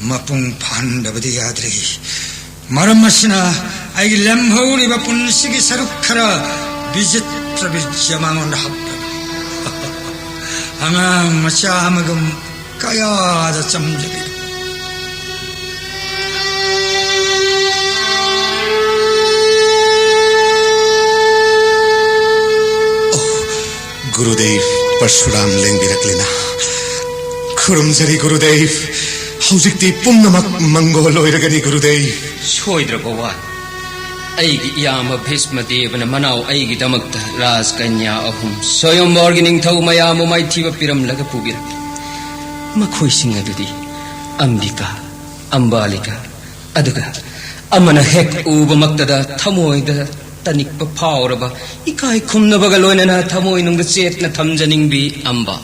ꯃꯄꯨꯡ ꯐꯥꯍꯟꯗꯕꯗꯤ ꯌꯥꯗ꯭ꯔꯦ꯫ ꯃꯔꯝ ꯑꯁꯤꯅ ꯑꯩꯒꯤ ꯂꯦꯝꯍꯧꯔꯤꯕ ꯄꯨꯟꯁꯤꯒꯤ ꯁꯔꯨꯛ ꯈꯔ ꯕꯤꯆꯤꯇ꯭ꯔ ꯕꯤꯔꯖ ꯃꯉꯣꯟꯗ ꯍꯥꯞꯂꯒ ꯑꯉꯥꯡ ꯃꯆꯥ ꯑꯃꯒꯨꯝ ꯀꯌꯥꯗ ꯆꯝꯖꯔꯤ꯫ ꯑꯣ, ꯒꯨꯔꯨꯗꯦꯕ꯫ ꯄꯔꯁꯨꯔꯥꯝ ꯂꯦꯡꯕꯤꯔꯛꯂꯤꯅ꯫ ꯈꯨꯔꯨꯝꯖꯔꯤ ꯒꯨꯔꯨꯗꯦꯕ꯫ ꯍꯧꯖꯤꯛꯇꯤ ꯄꯨꯝꯅꯃꯛ ꯃꯪꯒꯣꯜ ꯑꯣꯏꯔꯒꯅꯤ ꯒꯨꯔꯨꯗꯦꯕ꯫ ꯁꯣꯏꯗ꯭ꯔꯕ ꯋꯥ꯫ ꯑꯩꯒꯤ ꯏꯌꯥꯝꯕ ꯚꯤꯁꯃꯗꯦꯕꯅ ꯃꯅꯥꯎ ꯑꯩꯒꯤꯗꯃꯛꯇ ꯔꯥꯖꯀꯟꯌꯥ ꯑꯍꯨꯝ ꯁ꯭ꯋꯌꯝꯕꯔꯒꯤ ꯅꯤꯡꯊꯧ ꯃꯌꯥꯝꯕꯨ ꯃꯥꯏꯊꯤꯕ ꯄꯤꯔꯝꯂꯒ ꯄꯨꯕꯤꯔꯛꯂꯤ꯫ ꯃꯈꯣꯏꯁꯤꯡ ꯑꯗꯨꯗꯤ ꯑꯝꯕꯤꯀꯥ, ꯑꯝꯕꯥꯂꯤꯀꯥ, ꯑꯗꯨꯒ ꯑꯃꯅ ꯍꯦꯛ ꯎꯕꯃꯛꯇꯗ ꯊꯃꯣꯏꯗ ꯇꯅꯤꯛꯄ ꯐꯥꯎꯔꯕ, ꯏꯀꯥꯏ ꯈꯨꯝꯅꯕꯒ ꯂꯣꯏꯅꯅ ꯊꯃꯣꯏꯅꯨꯡꯗ ꯆꯦꯠꯅ ꯊꯝꯖꯅꯤꯡꯕꯤ ꯑꯝꯕꯥ꯫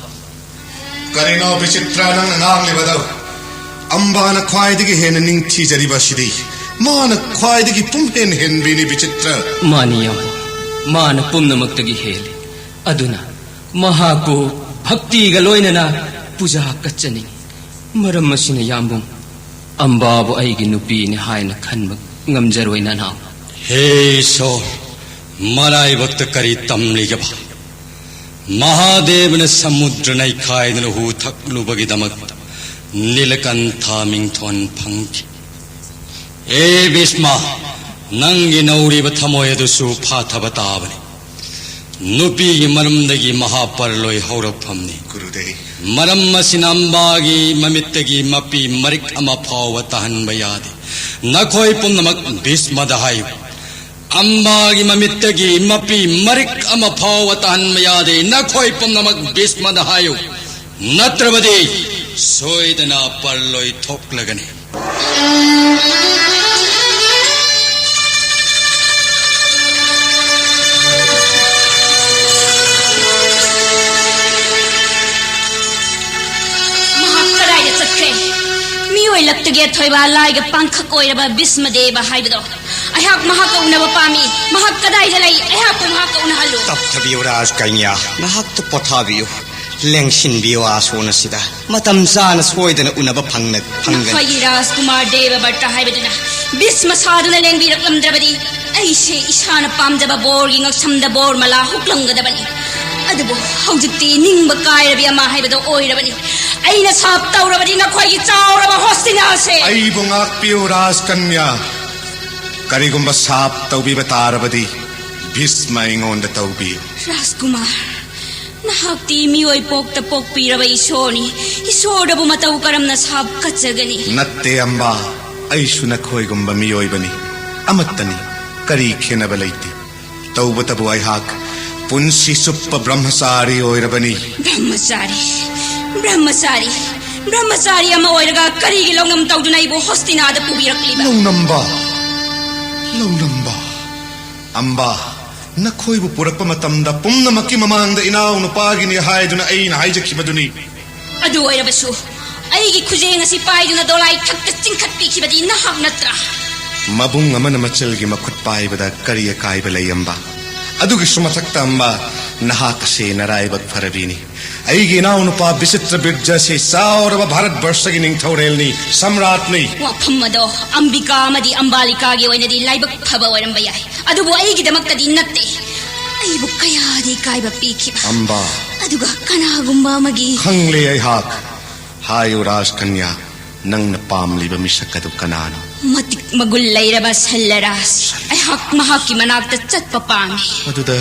ꯀꯔꯤꯅꯣ ꯕꯤꯆꯤꯇ꯭ꯔ ꯅꯪꯅ ꯉꯥꯡꯂꯤꯕꯗꯣ? ꯑꯝꯕꯥꯅ ꯈ꯭ꯋꯥꯏꯗꯒꯤ ꯍꯦꯟꯅ ꯅꯤꯡꯊꯤꯖꯔꯤꯕ ꯑꯁꯤꯗꯤ ꯃꯥꯅ ꯈ꯭ꯋꯥꯏꯗꯒꯤ ꯄꯨꯝꯍꯦꯟ ꯍꯦꯟꯕꯤꯅꯤ ꯕꯤꯆꯤꯇ꯭ꯔ꯫ ꯃꯥꯅꯤ ꯌꯥꯝꯕꯨꯡ, ꯃꯥꯅ ꯄꯨꯝꯅꯃꯛꯇꯒꯤ ꯍꯦꯜꯂꯤ꯫ ꯑꯗꯨꯅ ꯃꯍꯥꯛꯄꯨ ꯚꯛꯇꯤꯒ ꯂꯣꯏꯅꯅ ꯄꯨꯖꯥ ꯀꯠꯆꯅꯤꯡꯏ꯫ ꯃꯔꯝ ꯑꯁꯤꯅ ꯌꯥꯝꯕꯨꯡ, ꯑꯝꯕꯥꯕꯨ ꯑꯩꯒꯤ ꯅꯨꯄꯤꯅꯤ ꯍꯥꯏꯅ ꯈꯟꯕ ꯉꯝꯖꯔꯣꯏ ꯅꯅꯥꯎ꯫ ꯍꯦ ꯏꯁꯣꯔ, ꯃꯔꯥꯏꯕꯛꯇ ꯀꯔꯤ ꯇꯝꯂꯤꯒꯕ? ꯃꯍꯥꯗꯦꯕꯅ ꯁꯃꯨꯗ꯭ꯔ ꯅꯩꯈꯥꯏꯗꯨꯅ ꯍꯨ ꯊꯛꯂꯨꯕꯒꯤꯗꯃꯛꯇ ꯅꯤꯂꯀꯟꯊ ꯃꯤꯡꯊꯣꯟ ꯐꯪꯈꯤ꯫ ꯑꯦ ꯚꯤꯁꯃ, ꯅꯪꯒꯤ ꯅꯧꯔꯤꯕ ꯊꯃꯣꯏ ꯑꯗꯨꯁꯨ ꯐꯥꯊꯕ ꯇꯥꯕꯅꯤ꯫ ꯅꯨꯄꯤꯒꯤ ꯃꯔꯝꯗꯒꯤ ꯃꯍꯥꯄꯔꯂꯣꯏ ꯍꯧꯔꯛꯐꯝꯅꯤ꯫ ꯒꯨꯔꯨꯗꯦꯕ꯫ ꯃꯔꯝ ꯑꯁꯤꯅ ꯑꯝꯕꯥꯒꯤ ꯃꯃꯤꯠꯇꯒꯤ ꯃꯄꯤ ꯃꯔꯤꯛ ꯑꯃ ꯐꯥꯎꯕ ꯇꯥꯍꯟꯕ ꯌꯥꯗꯦ꯫ ꯅꯈꯣꯏ ꯄꯨꯝꯅꯃꯛ ꯚꯤꯁꯃꯗ ꯍꯥꯏꯌꯨ꯫ ꯑꯝꯕꯥꯒꯤ ꯃꯃꯤꯠꯇꯒꯤ ꯃꯄꯤ ꯃꯔꯤꯛ ꯑꯃ ꯐꯥꯎꯕ ꯇꯥꯍꯟꯕ ꯌꯥꯗꯦ꯫ ꯅꯈꯣꯏ ꯄꯨꯝꯅꯃꯛ ꯚꯤꯁꯃꯗ ꯍꯥꯏꯌꯨ, ꯅꯠꯇ꯭ꯔꯕꯗꯤ ꯁꯣꯏꯗꯅ ꯄꯔꯂꯣꯏ ꯊꯣꯛꯂꯒꯅꯤ꯫ ꯃꯍꯥꯛ ꯀꯗꯥꯏꯗ ꯆꯠꯈ꯭ꯔꯦ? ꯃꯤꯑꯣꯏ ꯂꯛꯇꯒꯤ ꯑꯊꯣꯏꯕ ꯂꯥꯏꯒ ꯄꯥꯡꯈꯛ ꯑꯣꯏꯔꯕ ꯚꯤꯁꯃꯗꯦꯕ ꯍꯥꯏꯕꯗꯣ꯫ ꯑꯩꯍꯥꯛ ꯃꯍꯥꯛꯀ ꯎꯅꯕ ꯄꯥꯝꯃꯤ꯫ ꯃꯍꯥꯛ ꯀꯗꯥꯏꯗ ꯂꯩ? ꯑꯩꯍꯥꯛꯄꯨ ꯃꯍꯥꯛꯀ ꯎꯅꯍꯜꯂꯨ꯫ ꯇꯞꯊꯕꯤꯌꯨ ꯔꯥꯖꯀꯟꯌꯥ, ꯉꯥꯏꯍꯥꯛꯇ ꯄꯣꯊꯥꯕꯤꯌꯨ꯫ ꯂꯦꯡꯁꯤꯟꯕꯤꯌꯨ ꯑꯥꯁꯣꯟ ꯑꯁꯤꯗ꯫ ꯃꯇꯝ ꯆꯥꯅ ꯁꯣꯏꯗꯅ ꯎꯅꯕ ꯐꯪꯅ-, ꯐꯪꯒꯅꯤ꯫ ꯅꯈꯣꯏꯒꯤ ꯔꯥꯖꯀꯨꯃꯥꯔ ꯗꯦꯕ ꯕꯔꯇ ꯍꯥꯏꯕꯗꯨꯅ ꯚꯤꯁꯃ ꯁꯥꯗꯨꯅ ꯂꯦꯡꯕꯤꯔꯛꯂꯝꯗ꯭ꯔꯕꯗꯤ ꯑꯩꯁꯦ ꯏꯁꯥꯅ ꯄꯥꯝꯖꯕ ꯕꯣꯔꯒꯤ ꯉꯛꯁꯝꯗ ꯕꯣꯔ ꯃꯂꯥ ꯍꯨꯛꯂꯝꯒꯗꯕꯅꯤ꯫ ꯑꯗꯨꯕꯨ ꯍꯧꯖꯤꯛꯇꯤ ꯅꯤꯡꯕ ꯀꯥꯏꯔꯕꯤ ꯑꯃ ꯍꯥꯏꯕꯗꯣ ꯑꯣꯏꯔꯕꯅꯤ꯫ ꯑꯩꯅ ꯁꯥꯞ ꯇꯧꯔꯕꯗꯤ ꯅꯈꯣꯏꯒꯤ ꯆꯥꯎꯔꯕ ꯍꯣꯁꯇꯤꯅꯥꯁꯦ꯫ ꯑꯩꯕꯨ ꯉꯥꯛꯄꯤꯌꯨ ꯔꯥꯖꯀꯟꯌꯥ꯫ ꯀꯔꯤꯒꯨꯝꯕ ꯁꯥꯞ ꯇꯧꯕꯤꯕ ꯇꯥꯔꯕꯗꯤ ꯚꯤꯁꯃ ꯑꯩꯉꯣꯟꯗ ꯇꯧꯕꯤꯌꯨ꯫ ꯔꯥꯖꯀꯨꯃꯥꯔ, ꯅꯍꯥꯛꯇꯤ ꯃꯤꯑꯣꯏ ꯄꯣꯛꯇ ꯄꯣꯛꯄꯤꯔꯕ ꯏꯁꯣꯔꯅꯤ꯫ ꯏꯁꯣꯔꯗꯕꯨ ꯃꯇꯧ ꯀꯔꯝꯅ ꯁꯥꯞ ꯀꯠꯆꯒꯅꯤ? ꯅꯠꯇꯦ ꯑꯝꯕꯥ, ꯑꯩꯁꯨ ꯅꯈꯣꯏꯒꯨꯝꯕ ꯃꯤꯑꯣꯏꯕꯅꯤ, ꯑꯃꯠꯇꯅꯤ꯫ ꯀꯔꯤ ꯈꯦꯠꯅꯕ ꯂꯩꯇꯦ꯫ ꯇꯧꯕꯇꯕꯨ ꯑꯩꯍꯥꯛ ꯄꯨꯟꯁꯤ ꯆꯨꯞꯄ ꯕ꯭ꯔꯍ꯭ꯃꯆꯥꯔꯤ ꯑꯣꯏꯔꯕꯅꯤ꯫ ꯕ꯭ꯔꯍ꯭ꯃꯆꯥꯔꯤ, ꯕ꯭ꯔꯍ꯭ꯃꯆꯥꯔꯤ, ꯕ꯭ꯔꯍ꯭ꯃꯆꯥꯔꯤ ꯑꯃ ꯑꯣꯏꯔꯒ ꯀꯔꯤꯒꯤ ꯂꯧꯅꯝ ꯇꯧꯗꯨꯅ ꯑꯩꯕꯨ ꯍꯣꯁꯇꯤꯅꯥꯗ ꯄꯨꯕꯤꯔꯛꯂꯤꯕ? ꯂꯧꯅꯝꯕ, ꯂꯧꯅꯝꯕ꯫ ꯑꯝꯕꯥ, ꯅꯈꯣꯏꯕꯨ ꯄꯨꯔꯛꯄ ꯃꯇꯝꯗ ꯄꯨꯝꯅꯃꯛꯀꯤ ꯃꯃꯥꯡꯗ ꯏꯅꯥꯎ ꯅꯨꯄꯥꯒꯤꯅꯤ ꯍꯥꯏꯗꯨꯅ ꯑꯩꯅ ꯍꯥꯏꯖꯈꯤꯕꯗꯨꯅꯤ꯫ ꯑꯗꯨ ꯑꯣꯏꯔꯕꯁꯨ ꯑꯩꯒꯤ ꯈꯨꯖꯦꯡ ꯑꯁꯤ ꯄꯥꯏꯗꯨꯅ ꯗꯣꯂꯥꯏ ꯊꯛꯇ ꯆꯤꯡꯈꯠꯄꯤꯈꯤꯕꯗꯤ ꯅꯍꯥꯛ ꯅꯠꯇ꯭ꯔꯥ? ꯃꯕꯨꯡ ꯑꯃꯅ ꯃꯆꯜꯒꯤ ꯃꯈꯨꯠ ꯄꯥꯏꯕꯗ ꯀꯔꯤ ꯑꯀꯥꯏꯕ ꯂꯩ ꯑꯝꯕꯥ? ꯑꯗꯨꯒꯤꯁꯨ ꯃꯊꯛꯇ ꯑꯝꯕꯥ, ꯅꯍꯥꯛ ꯑꯁꯤ ꯅꯔꯥꯏꯕꯛ ꯐꯔꯕꯤꯅꯤ꯫ ꯑꯩꯒꯤ ꯏꯅꯥꯎꯅꯨꯄꯥ ꯕꯤꯆꯤꯇ꯭ꯔ ꯕꯤꯔꯖ ꯑꯁꯤ ꯆꯥꯎꯔꯕ ꯚꯥꯔꯠ ꯕꯔꯁꯒꯤ ꯅꯤꯡꯊꯧꯔꯦꯜꯅꯤ, ꯁꯝꯔꯥꯠꯅꯤ꯫ ꯋꯥꯐꯝ ꯑꯗꯣ ꯑꯝꯕꯤꯀꯥ ꯑꯃꯗꯤ ꯑꯝꯕꯥꯂꯤꯀꯥꯒꯤ ꯑꯣꯏꯅꯗꯤ ꯂꯥꯏꯕꯛ ꯐꯕ ꯑꯣꯏꯔꯝꯕ ꯌꯥꯏ, ꯑꯗꯨꯕꯨ ꯑꯩꯒꯤꯗꯃꯛꯇꯗꯤ ꯅꯠꯇꯦ꯫ ꯑꯩꯕꯨ ꯀꯌꯥꯗꯤ ꯏꯀꯥꯏꯕ ꯄꯤꯈꯤꯕ꯫ ꯑꯝꯕꯥ꯫ ꯑꯗꯨꯒ ꯀꯅꯥꯒꯨꯝꯕ ꯑꯃꯒꯤ ꯈꯪꯂꯦ ꯑꯩꯍꯥꯛ꯫ ꯍꯥꯏꯌꯨ ꯔꯥꯖꯀꯟꯌꯥ, ꯅꯪꯅ ꯄꯥꯝꯂꯤꯕ ꯃꯤꯁꯛ ꯑꯗꯨ ꯀꯅꯥꯅꯣ? ꯃꯇꯤꯛ ꯃꯒꯨꯟ ꯂꯩꯔꯕ ꯁꯜꯂꯔꯥꯖ꯫ ꯑꯩꯍꯥꯛ ꯃꯍꯥꯛꯀꯤ ꯃꯅꯥꯛꯇ ꯆꯠꯄ ꯄꯥꯝꯃꯤ꯫ ꯑꯗꯨꯗ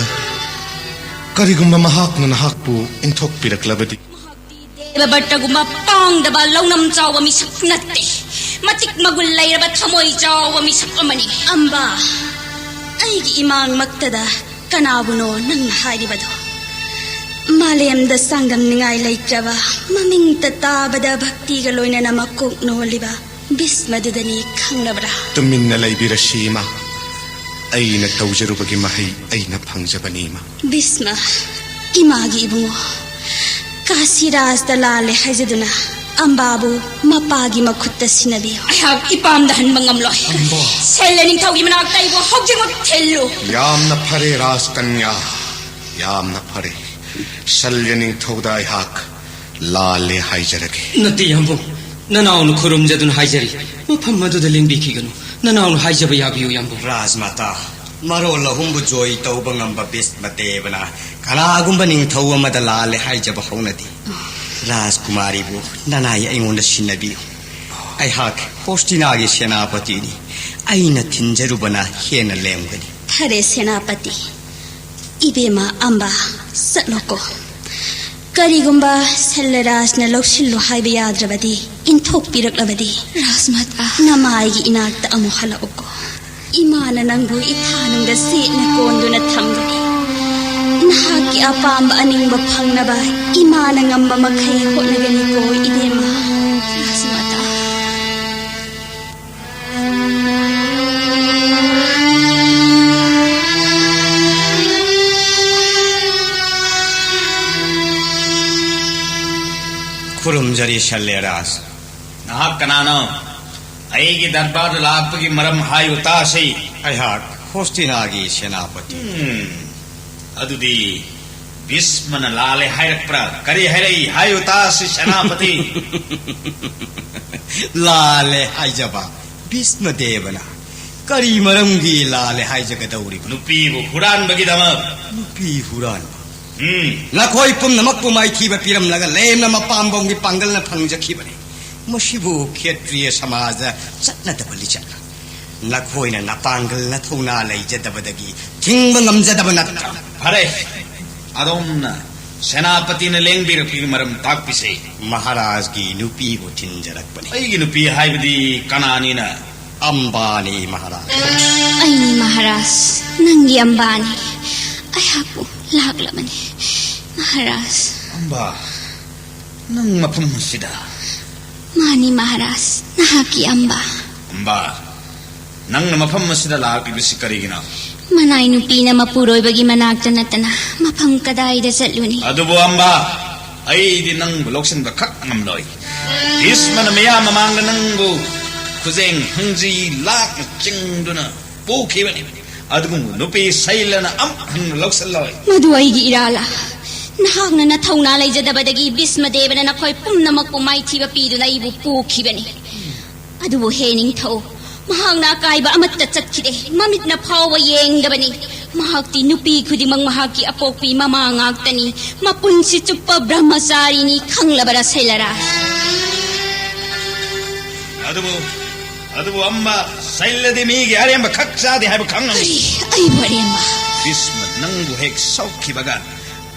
ꯀꯔꯤꯒꯨꯝꯕ ꯃꯍꯥꯛꯅ ꯅꯍꯥꯛꯄꯨ ꯏꯟꯊꯣꯛꯄꯤꯔꯛꯂꯕꯗꯤ? ꯃꯍꯥꯛꯇꯤ ꯗꯦꯕꯕ꯭ꯔꯇꯒꯨꯝꯕ ꯄꯥꯡꯗꯕ ꯂꯧꯅꯝ ꯆꯥꯎꯕ ꯃꯤꯁꯛ ꯅꯠꯇꯦ꯫ ꯃꯇꯤꯛ ꯃꯒꯨꯟ ꯂꯩꯔꯕ ꯊꯃꯣꯏ ꯆꯥꯎꯕ ꯃꯤꯁꯛ ꯑꯃꯅꯤ꯫ ꯑꯝꯕꯥ, ꯑꯩꯒꯤ ꯏꯃꯥꯡꯃꯛꯇꯗ ꯀꯅꯥꯕꯨꯅꯣ ꯅꯪꯅ ꯍꯥꯏꯔꯤꯕꯗꯣ? ꯃꯥꯂꯦꯝꯗ ꯆꯥꯡꯗꯝꯅꯤꯡꯉꯥꯏ ꯂꯩꯇ꯭ꯔꯕ, ꯃꯃꯤꯡꯇ ꯇꯥꯕꯗ ꯚꯛꯇꯤꯒ ꯂꯣꯏꯅꯅ ꯃꯀꯣꯛ ꯅꯣꯜꯂꯤꯕ ꯚꯤꯁꯃꯗꯨꯗꯅꯤ, ꯈꯪꯂꯕ꯭ꯔꯥ? ꯇꯨꯃꯤꯟꯅ ꯂꯩꯕꯤꯔꯁꯤ ꯏꯃꯥ, ꯑꯩꯅ ꯇꯧꯖꯔꯨꯕꯒꯤ ꯃꯍꯩ ꯑꯩꯅ ꯐꯪꯖꯕꯅꯤ ꯏꯃꯥ꯫ ꯚꯤꯁꯃ, ꯏꯃꯥꯒꯤ ꯏꯕꯨꯡꯉꯣ, ꯀꯥꯁꯤꯔꯥꯖꯇ ꯂꯥꯜꯂꯦ ꯍꯥꯏꯖꯗꯨꯅ ꯑꯝꯕꯥꯕꯨ ꯃꯄꯥꯒꯤ ꯃꯈꯨꯠꯇ ꯁꯤꯟꯅꯕꯤꯌꯨ꯫ ꯑꯩꯍꯥꯛ ꯏꯄꯥꯝꯗ ꯍꯟꯕ ꯉꯝꯂꯣꯏ꯫ ꯑꯝꯕꯥ꯫ ꯁꯦꯜꯂ ꯅꯤꯡꯊꯧꯒꯤ ꯃꯅꯥꯛꯇ ꯑꯩꯕꯨ ꯍꯧꯖꯤꯛꯃꯛ ꯊꯤꯜꯂꯨ꯫ ꯌꯥꯝꯅ ꯐꯔꯦ ꯔꯥꯖꯀꯟꯌꯥ, ꯌꯥꯝꯅ ꯐꯔꯦ꯫ ꯁꯜꯌ ꯅꯤꯡꯊꯧꯗ ꯑꯩꯍꯥꯛ ꯂꯥꯜꯂꯦ ꯍꯥꯏꯖꯔꯒꯦ꯫ ꯅꯠꯇꯦ ꯌꯥꯝꯕꯨꯡ, ꯅꯅꯥꯎꯅ ꯈꯨꯔꯨꯝꯖꯗꯨꯅ ꯍꯥꯏꯖꯔꯤ, ꯃꯐꯝ ꯑꯗꯨꯗ ꯂꯦꯡꯕꯤꯈꯤꯒꯅꯨ꯫ ꯅꯅꯥꯎꯅ ꯍꯥꯏꯖꯕ ꯌꯥꯕꯤꯌꯨ ꯌꯥꯝꯕꯨꯡ꯫ ꯔꯥꯖꯃꯥꯇꯥ, ꯃꯔꯣꯜ ꯑꯍꯨꯝꯕꯨ ꯖꯣꯏ ꯇꯧꯕ ꯉꯝꯕ ꯚꯤꯁꯃꯗꯦꯕꯅ ꯀꯅꯥꯒꯨꯝꯕ ꯅꯤꯡꯊꯧ ꯑꯃꯗ ꯂꯥꯜꯂꯦ ꯍꯥꯏꯖꯕ ꯍꯧꯅꯗꯦ꯫ ꯔꯥꯖꯀꯨꯃꯥꯔꯤꯕꯨ ꯅꯅꯥꯏ ꯑꯩꯉꯣꯟꯗ ꯁꯤꯟꯅꯕꯤꯌꯨ꯫ ꯑꯩꯍꯥꯛ ꯍꯣꯁꯇꯤꯅꯥꯒꯤ ꯁꯦꯅꯥꯄꯇꯤꯅꯤ꯫ ꯑꯩꯅ ꯊꯤꯟꯖꯔꯨꯕꯅ ꯍꯦꯟꯅ ꯂꯦꯝꯒꯅꯤ꯫ ꯐꯔꯦ ꯁꯦꯅꯥꯄꯇꯤ꯫ ꯏꯕꯦꯝꯃ ꯑꯝꯕ, ꯆꯠꯂꯣꯀꯣ꯫ ꯀꯔꯤꯒꯨꯝꯕ ꯁꯦꯜꯂꯔꯥꯖꯅ ꯂꯧꯁꯤꯜꯂꯨ ꯍꯥꯏꯕ ꯌꯥꯗ꯭ꯔꯕꯗꯤ, ꯏꯟꯊꯣꯛꯄꯤꯔꯛꯂꯕꯗꯤ, ꯔꯥꯖꯃꯥꯇꯥ, ꯅꯃꯥꯏꯒꯤ ꯏꯅꯥꯛꯇ ꯑꯃꯨꯛ ꯍꯜꯂꯛꯎꯀꯣ꯫ ꯏꯃꯥꯅ ꯅꯪꯕꯨ ꯏꯊꯥꯅꯨꯡꯗ ꯁꯦꯠꯅ ꯀꯣꯟꯗꯨꯅ ꯊꯝꯒꯅꯤ꯫ ꯅꯍꯥꯛꯀꯤ ꯑꯄꯥꯝꯕ ꯑꯅꯤꯡꯕ ꯐꯪꯅꯕ ꯏꯃꯥꯅ ꯉꯝꯕ ꯃꯈꯩ ꯍꯣꯠꯅꯒꯅꯤꯀꯣ, ꯏꯕꯦꯝꯃ꯫ ꯔꯥꯖꯃꯥꯇꯥ꯫ ꯈꯨꯔꯨꯝꯖꯔꯤ, ꯁꯦꯜꯂꯦꯔꯥꯖ꯫ ꯅꯍꯥꯛ ꯀꯅꯥꯅꯣ? ꯑꯩꯒꯤ ꯗꯔꯕꯥꯔꯗ ꯂꯥꯛꯄꯒꯤ ꯃꯔꯝ ꯍꯥꯏꯌꯨ ꯇꯥꯁꯤ꯫ ꯑꯩꯍꯥꯛ ꯍꯣꯁꯇꯤꯅꯥꯒꯤ ꯁꯦꯅꯥꯄꯇꯤ꯫ ꯎꯝ, ꯑꯗꯨꯗꯤ ꯚꯤꯁꯃꯅ ꯂꯥꯜꯂꯦ ꯍꯥꯏꯔꯛꯄ꯭ꯔꯥ? ꯀꯔꯤ ꯍꯥꯏꯔꯛꯏ? ꯍꯥꯏꯌꯨ ꯇꯥꯁꯤ, ꯁꯦꯅꯥꯄꯇꯤ꯫ ꯂꯥꯜꯂꯦ ꯍꯥꯏꯖꯕ ꯚꯤꯁꯃ ꯗꯦꯕꯅ ꯀꯔꯤ ꯃꯔꯝꯒꯤ ꯂꯥꯜꯂꯦ ꯍꯥꯏꯖꯒꯗꯧꯔꯤꯕꯅꯣ? ꯅꯨꯄꯤꯕꯨ ꯍꯨꯔꯥꯟꯕꯒꯤꯗꯃꯛ꯫ ꯅꯨꯄꯤ ꯍꯨꯔꯥꯟꯕ? ꯎꯝ꯫ ꯅꯈꯣꯏ ꯄꯨꯝꯅꯃꯛꯄꯨ ꯃꯥꯏꯊꯤꯕ ꯄꯤꯔꯝꯂꯒ ꯂꯦꯝꯅ ꯃꯄꯥꯝꯕꯣꯝꯒꯤ ꯄꯥꯡꯒꯜꯅ ꯐꯪꯖꯈꯤꯕꯅꯤ꯫ ꯃꯁꯤꯕꯨ ꯈꯦꯇ꯭ꯔꯤꯌ ꯁꯃꯥꯖꯗ ꯆꯠꯅꯗꯕ ꯂꯤꯆꯠ꯫ ꯅꯈꯣꯏꯅ ꯅꯄꯥꯡꯒꯜ ꯅꯊꯧꯅꯥ ꯂꯩꯖꯗꯕꯗꯒꯤ ꯊꯤꯡꯕ ꯉꯝꯖꯗꯕ ꯅꯠꯇ꯭ꯔꯥ? ꯐꯔꯦ, ꯑꯗꯣꯝꯅ ꯁꯦꯅꯥꯄꯇꯤꯅ ꯂꯦꯡꯕꯤꯔꯛꯄꯒꯤ ꯃꯔꯝ ꯇꯥꯛꯄꯤꯁꯦ꯫ ꯃꯍꯥꯔꯥꯖꯒꯤ ꯅꯨꯄꯤꯕꯨ ꯊꯤꯟꯖꯔꯛꯄꯅꯤ꯫ ꯑꯩꯒꯤ ꯅꯨꯄꯤ ꯍꯥꯏꯕꯗꯤ ꯀꯅꯥꯅꯤꯅ? ꯑꯝꯕꯥꯅꯤ, ꯃꯍꯥꯔꯥꯖ꯫ ꯑꯩꯅꯤ ꯃꯍꯥꯔꯥꯖ, ꯅꯪꯒꯤ ꯑꯝꯕꯥꯅꯤ꯫ ꯑꯩꯍꯥꯛꯄꯨ ꯂꯥꯛꯂꯕꯅꯤ, ꯃꯍꯥꯔꯥꯖ꯫ ꯑꯝꯕꯥ, ꯅꯪ ꯃꯐꯝ ꯑꯁꯤꯗ? ꯃꯥꯅꯤ ꯃꯍꯥꯔꯥꯖ, ꯅꯍꯥꯛꯀꯤ ꯑꯝꯕꯥ꯫ ꯑꯝꯕꯥ, ꯅꯪꯅ ꯃꯐꯝ ꯑꯁꯤꯗ ꯂꯥꯛꯂꯤꯕꯁꯤ ꯀꯔꯤꯒꯤꯅꯣ? ꯃꯅꯥꯏ ꯅꯨꯄꯤꯅ ꯃꯄꯨꯔꯣꯏꯕꯒꯤ ꯃꯅꯥꯛꯇ ꯅꯠꯇꯅ ꯃꯐꯝ ꯀꯗꯥꯏꯗ ꯆꯠꯂꯨꯅꯤ? ꯑꯗꯨꯕꯨ ꯑꯝꯕꯥ, ꯑꯩꯗꯤ ꯅꯪꯕꯨ ꯂꯧꯁꯤꯟꯕ ꯈꯛ ꯉꯝꯂꯣꯏ꯫ ꯚꯤꯁꯃꯅ ꯃꯤꯌꯥꯝ ꯃꯃꯥꯡꯗ ꯅꯪꯕꯨ ꯈꯨꯖꯦꯡ ꯍꯪꯖꯤ ꯂꯥꯛꯅ ꯆꯤꯡꯗꯨꯅ ꯄꯨꯈꯤꯕꯅꯤ꯫ ꯑꯗꯨꯒꯨꯝꯕ ꯅꯨꯄꯤ ꯁꯩꯂꯅ ꯑꯃꯨꯛ ꯍꯟꯅ ꯂꯧꯁꯤꯜꯂꯣꯏ꯫ ꯃꯗꯨ ꯑꯩꯒꯤ ꯏꯔꯥꯜꯂ? ꯅꯍꯥꯛꯅ ꯅꯊꯧꯅꯥ ꯂꯩꯖꯗꯕꯗꯒꯤ ꯚꯤꯁꯃꯗꯦꯕꯅ ꯅꯈꯣꯏ ꯄꯨꯝꯅꯃꯛꯄꯨ ꯃꯥꯏꯊꯤꯕ ꯄꯤꯗꯨꯅ ꯑꯩꯕꯨ ꯄꯨꯈꯤꯕꯅꯤ꯫ ꯑꯗꯨꯕꯨ ꯍꯦ ꯅꯤꯡꯊꯧ, ꯃꯍꯥꯛꯅ ꯑꯀꯥꯏꯕ ꯑꯃꯠꯇ ꯆꯠꯈꯤꯗꯦ꯫ ꯃꯃꯤꯠꯅ ꯐꯥꯎꯕ ꯌꯦꯡꯗꯕꯅꯤ꯫ ꯃꯍꯥꯛꯇꯤ ꯅꯨꯄꯤ ꯈꯨꯗꯤꯡꯃꯛ ꯃꯍꯥꯛꯀꯤ ꯑꯄꯣꯛꯄꯤ ꯃꯃꯥ ꯉꯥꯛꯇꯅꯤ꯫ ꯃꯄꯨꯟꯁꯤ ꯆꯨꯞꯄ ꯕ꯭ꯔꯍ꯭ꯃꯆꯥꯔꯤꯅꯤ, ꯈꯪꯂꯕꯔꯥ ꯁꯩꯂꯔꯥꯖ? ꯑꯗꯨꯕꯨ, ꯑꯗꯨꯕꯨ ꯑꯝꯕ, ꯁꯩꯂꯗꯤ ꯃꯤꯒꯤ ꯑꯔꯦꯝꯕ ꯈꯛ ꯆꯥꯗꯦ ꯍꯥꯏꯕ ꯈꯪꯉꯝꯃꯤ꯫ ꯀꯔꯤ? ꯑꯩꯕꯨ ꯑꯔꯦꯝꯕ? ꯚꯤꯁꯃ ꯅꯪꯕꯨ ꯍꯦꯛ ꯁꯣꯛꯈꯤꯕꯒ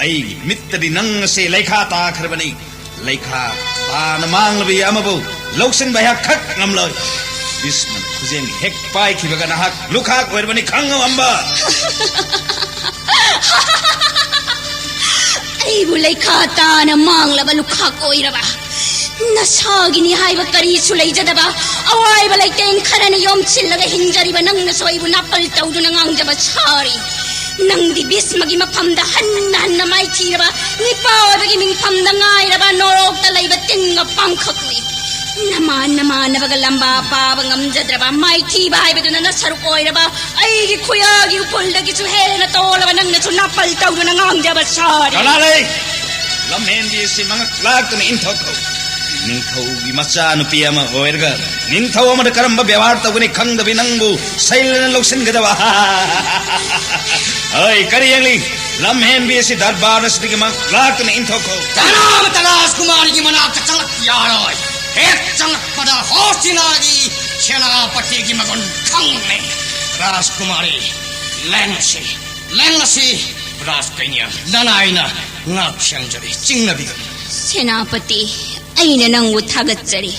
ꯑꯩꯒꯤ ꯃꯤꯠꯇꯗꯤ ꯅꯪ ꯑꯁꯦ ꯂꯩꯈꯥ ꯇꯥꯈ꯭ꯔꯕꯅꯤ꯫ ꯂꯩꯈꯥ ꯇꯥꯅ ꯃꯥꯡꯂꯕ ꯑꯃꯕꯨ ꯂꯧꯁꯤꯟꯕ ꯑꯩꯍꯥꯛ ꯈꯛ ꯉꯝꯂꯣꯏ꯫ ꯚꯤꯁꯃꯅ ꯈꯨꯖꯦꯡ ꯍꯦꯛ ꯄꯥꯏꯈꯤꯕꯒ ꯅꯍꯥꯛ ꯂꯨꯈꯥꯛ ꯑꯣꯏꯔꯕꯅꯤ, ꯈꯪꯉꯨ ꯑꯝꯕ꯫ ꯑꯩꯕꯨ ꯂꯩꯈꯥ ꯇꯥꯅ ꯃꯥꯡꯂꯕ ꯂꯨꯈꯥꯛ ꯑꯣꯏꯔꯕ? ꯅꯁꯥꯒꯤꯅꯤ ꯍꯥꯏꯕ ꯀꯔꯤꯁꯨ ꯂꯩꯖꯗꯕ, ꯑꯋꯥꯏꯕ ꯂꯩꯇꯦꯡ ꯈꯔꯅ ꯌꯣꯝꯁꯤꯜꯂꯒ ꯍꯤꯡꯖꯔꯤꯕ ꯅꯪꯅꯁꯨ ꯑꯩꯕꯨ ꯅꯥꯄꯜ ꯇꯧꯗꯨꯅ ꯉꯥꯡꯖꯕ ꯁꯥꯔꯤ꯫ ꯅꯪꯗꯤ ꯚꯤꯁꯃꯒꯤ ꯃꯐꯝꯗ ꯍꯟꯅ ꯍꯟꯅ ꯃꯥꯏꯊꯤꯔꯕ, ꯅꯤꯄꯥ ꯑꯣꯏꯕꯒꯤ ꯃꯤꯡꯐꯝꯗ ꯉꯥꯏꯔꯕ ꯅꯣꯔꯣꯛꯇ ꯂꯩꯕ ꯇꯤꯟꯒ ꯄꯥꯡꯈꯛꯅꯤ꯫ ꯅꯃꯥꯟ ꯅꯃꯥꯟꯅꯕꯒ ꯂꯝꯕꯥ ꯄꯥꯕ ꯉꯝꯖꯗ꯭ꯔꯕ, ꯃꯥꯏꯊꯤꯕ ꯍꯥꯏꯕꯗꯨꯅ ꯅꯁꯔꯨꯛ ꯑꯣꯏꯔꯕ, ꯑꯩꯒꯤ ꯈꯨꯌꯥꯒꯤ ꯎꯐꯨꯜꯗꯒꯤꯁꯨ ꯍꯦꯟꯅ ꯇꯣꯜꯂꯕ ꯅꯪꯅꯁꯨ ꯅꯥꯄꯜ ꯇꯧꯗꯨꯅ ꯉꯥꯡꯖꯕ ꯁꯥꯔꯤ꯫ ꯀꯅꯥ ꯂꯩ? ꯂꯝꯍꯦꯟꯕꯤ ꯑꯁꯤ ꯃꯉꯛ ꯂꯥꯛꯇꯨꯅ ꯏꯟꯊꯣꯛꯈꯣ꯫ ꯅꯤꯡꯊꯧꯒꯤ ꯃꯆꯥꯅꯨꯄꯤ ꯑꯃ ꯑꯣꯏꯔꯒ ꯅꯤꯡꯊꯧ ꯑꯃꯗ ꯀꯔꯝꯕ ꯕꯦꯕꯥꯔ ꯇꯧꯒꯅꯤ ꯈꯪꯗꯕꯤ ꯅꯪꯕꯨ ꯁꯩꯂꯅ ꯂꯧꯁꯤꯟꯒꯗꯕ? ꯍꯣꯏ, ꯀꯔꯤ ꯌꯦꯡꯂꯤ? ꯂꯝꯍꯦꯟꯕꯤ ꯑꯁꯤ ꯗꯔꯕꯥꯔ ꯑꯁꯤꯗꯒꯤ ꯃꯉꯛ ꯂꯥꯛꯇꯨꯅ ꯏꯟꯊꯣꯛꯈꯣ꯫ ꯀꯅꯥꯃꯠꯇ ꯔꯥꯖꯀꯨꯃꯥꯔꯤꯒꯤ ꯃꯅꯥꯛꯇ ꯆꯪꯂꯛꯄ ꯌꯥꯔꯣꯏ꯫ ꯍꯦꯛ ꯆꯪꯂꯛꯄꯗ ꯍꯣꯁꯇꯤꯅꯥꯒꯤ ꯁꯦꯅꯥꯄꯇꯤꯒꯤ ꯃꯒꯨꯟ ꯈꯪꯂꯦ꯫ ꯔꯥꯖꯀꯨꯃꯥꯔꯤ, ꯂꯦꯡꯂꯁꯤ, ꯂꯦꯡꯂꯁꯤ꯫ ꯔꯥꯖꯀꯩꯅ ꯂꯅꯥꯏꯅ ꯉꯥꯛ ꯁꯦꯟꯖꯔꯤ, ꯆꯤꯡꯅꯕꯤꯒꯅꯨ꯫ ꯁꯦꯅꯥꯄꯇꯤ, ꯑꯩꯅ ꯅꯪꯕꯨ ꯊꯥꯒꯠꯆꯔꯤ꯫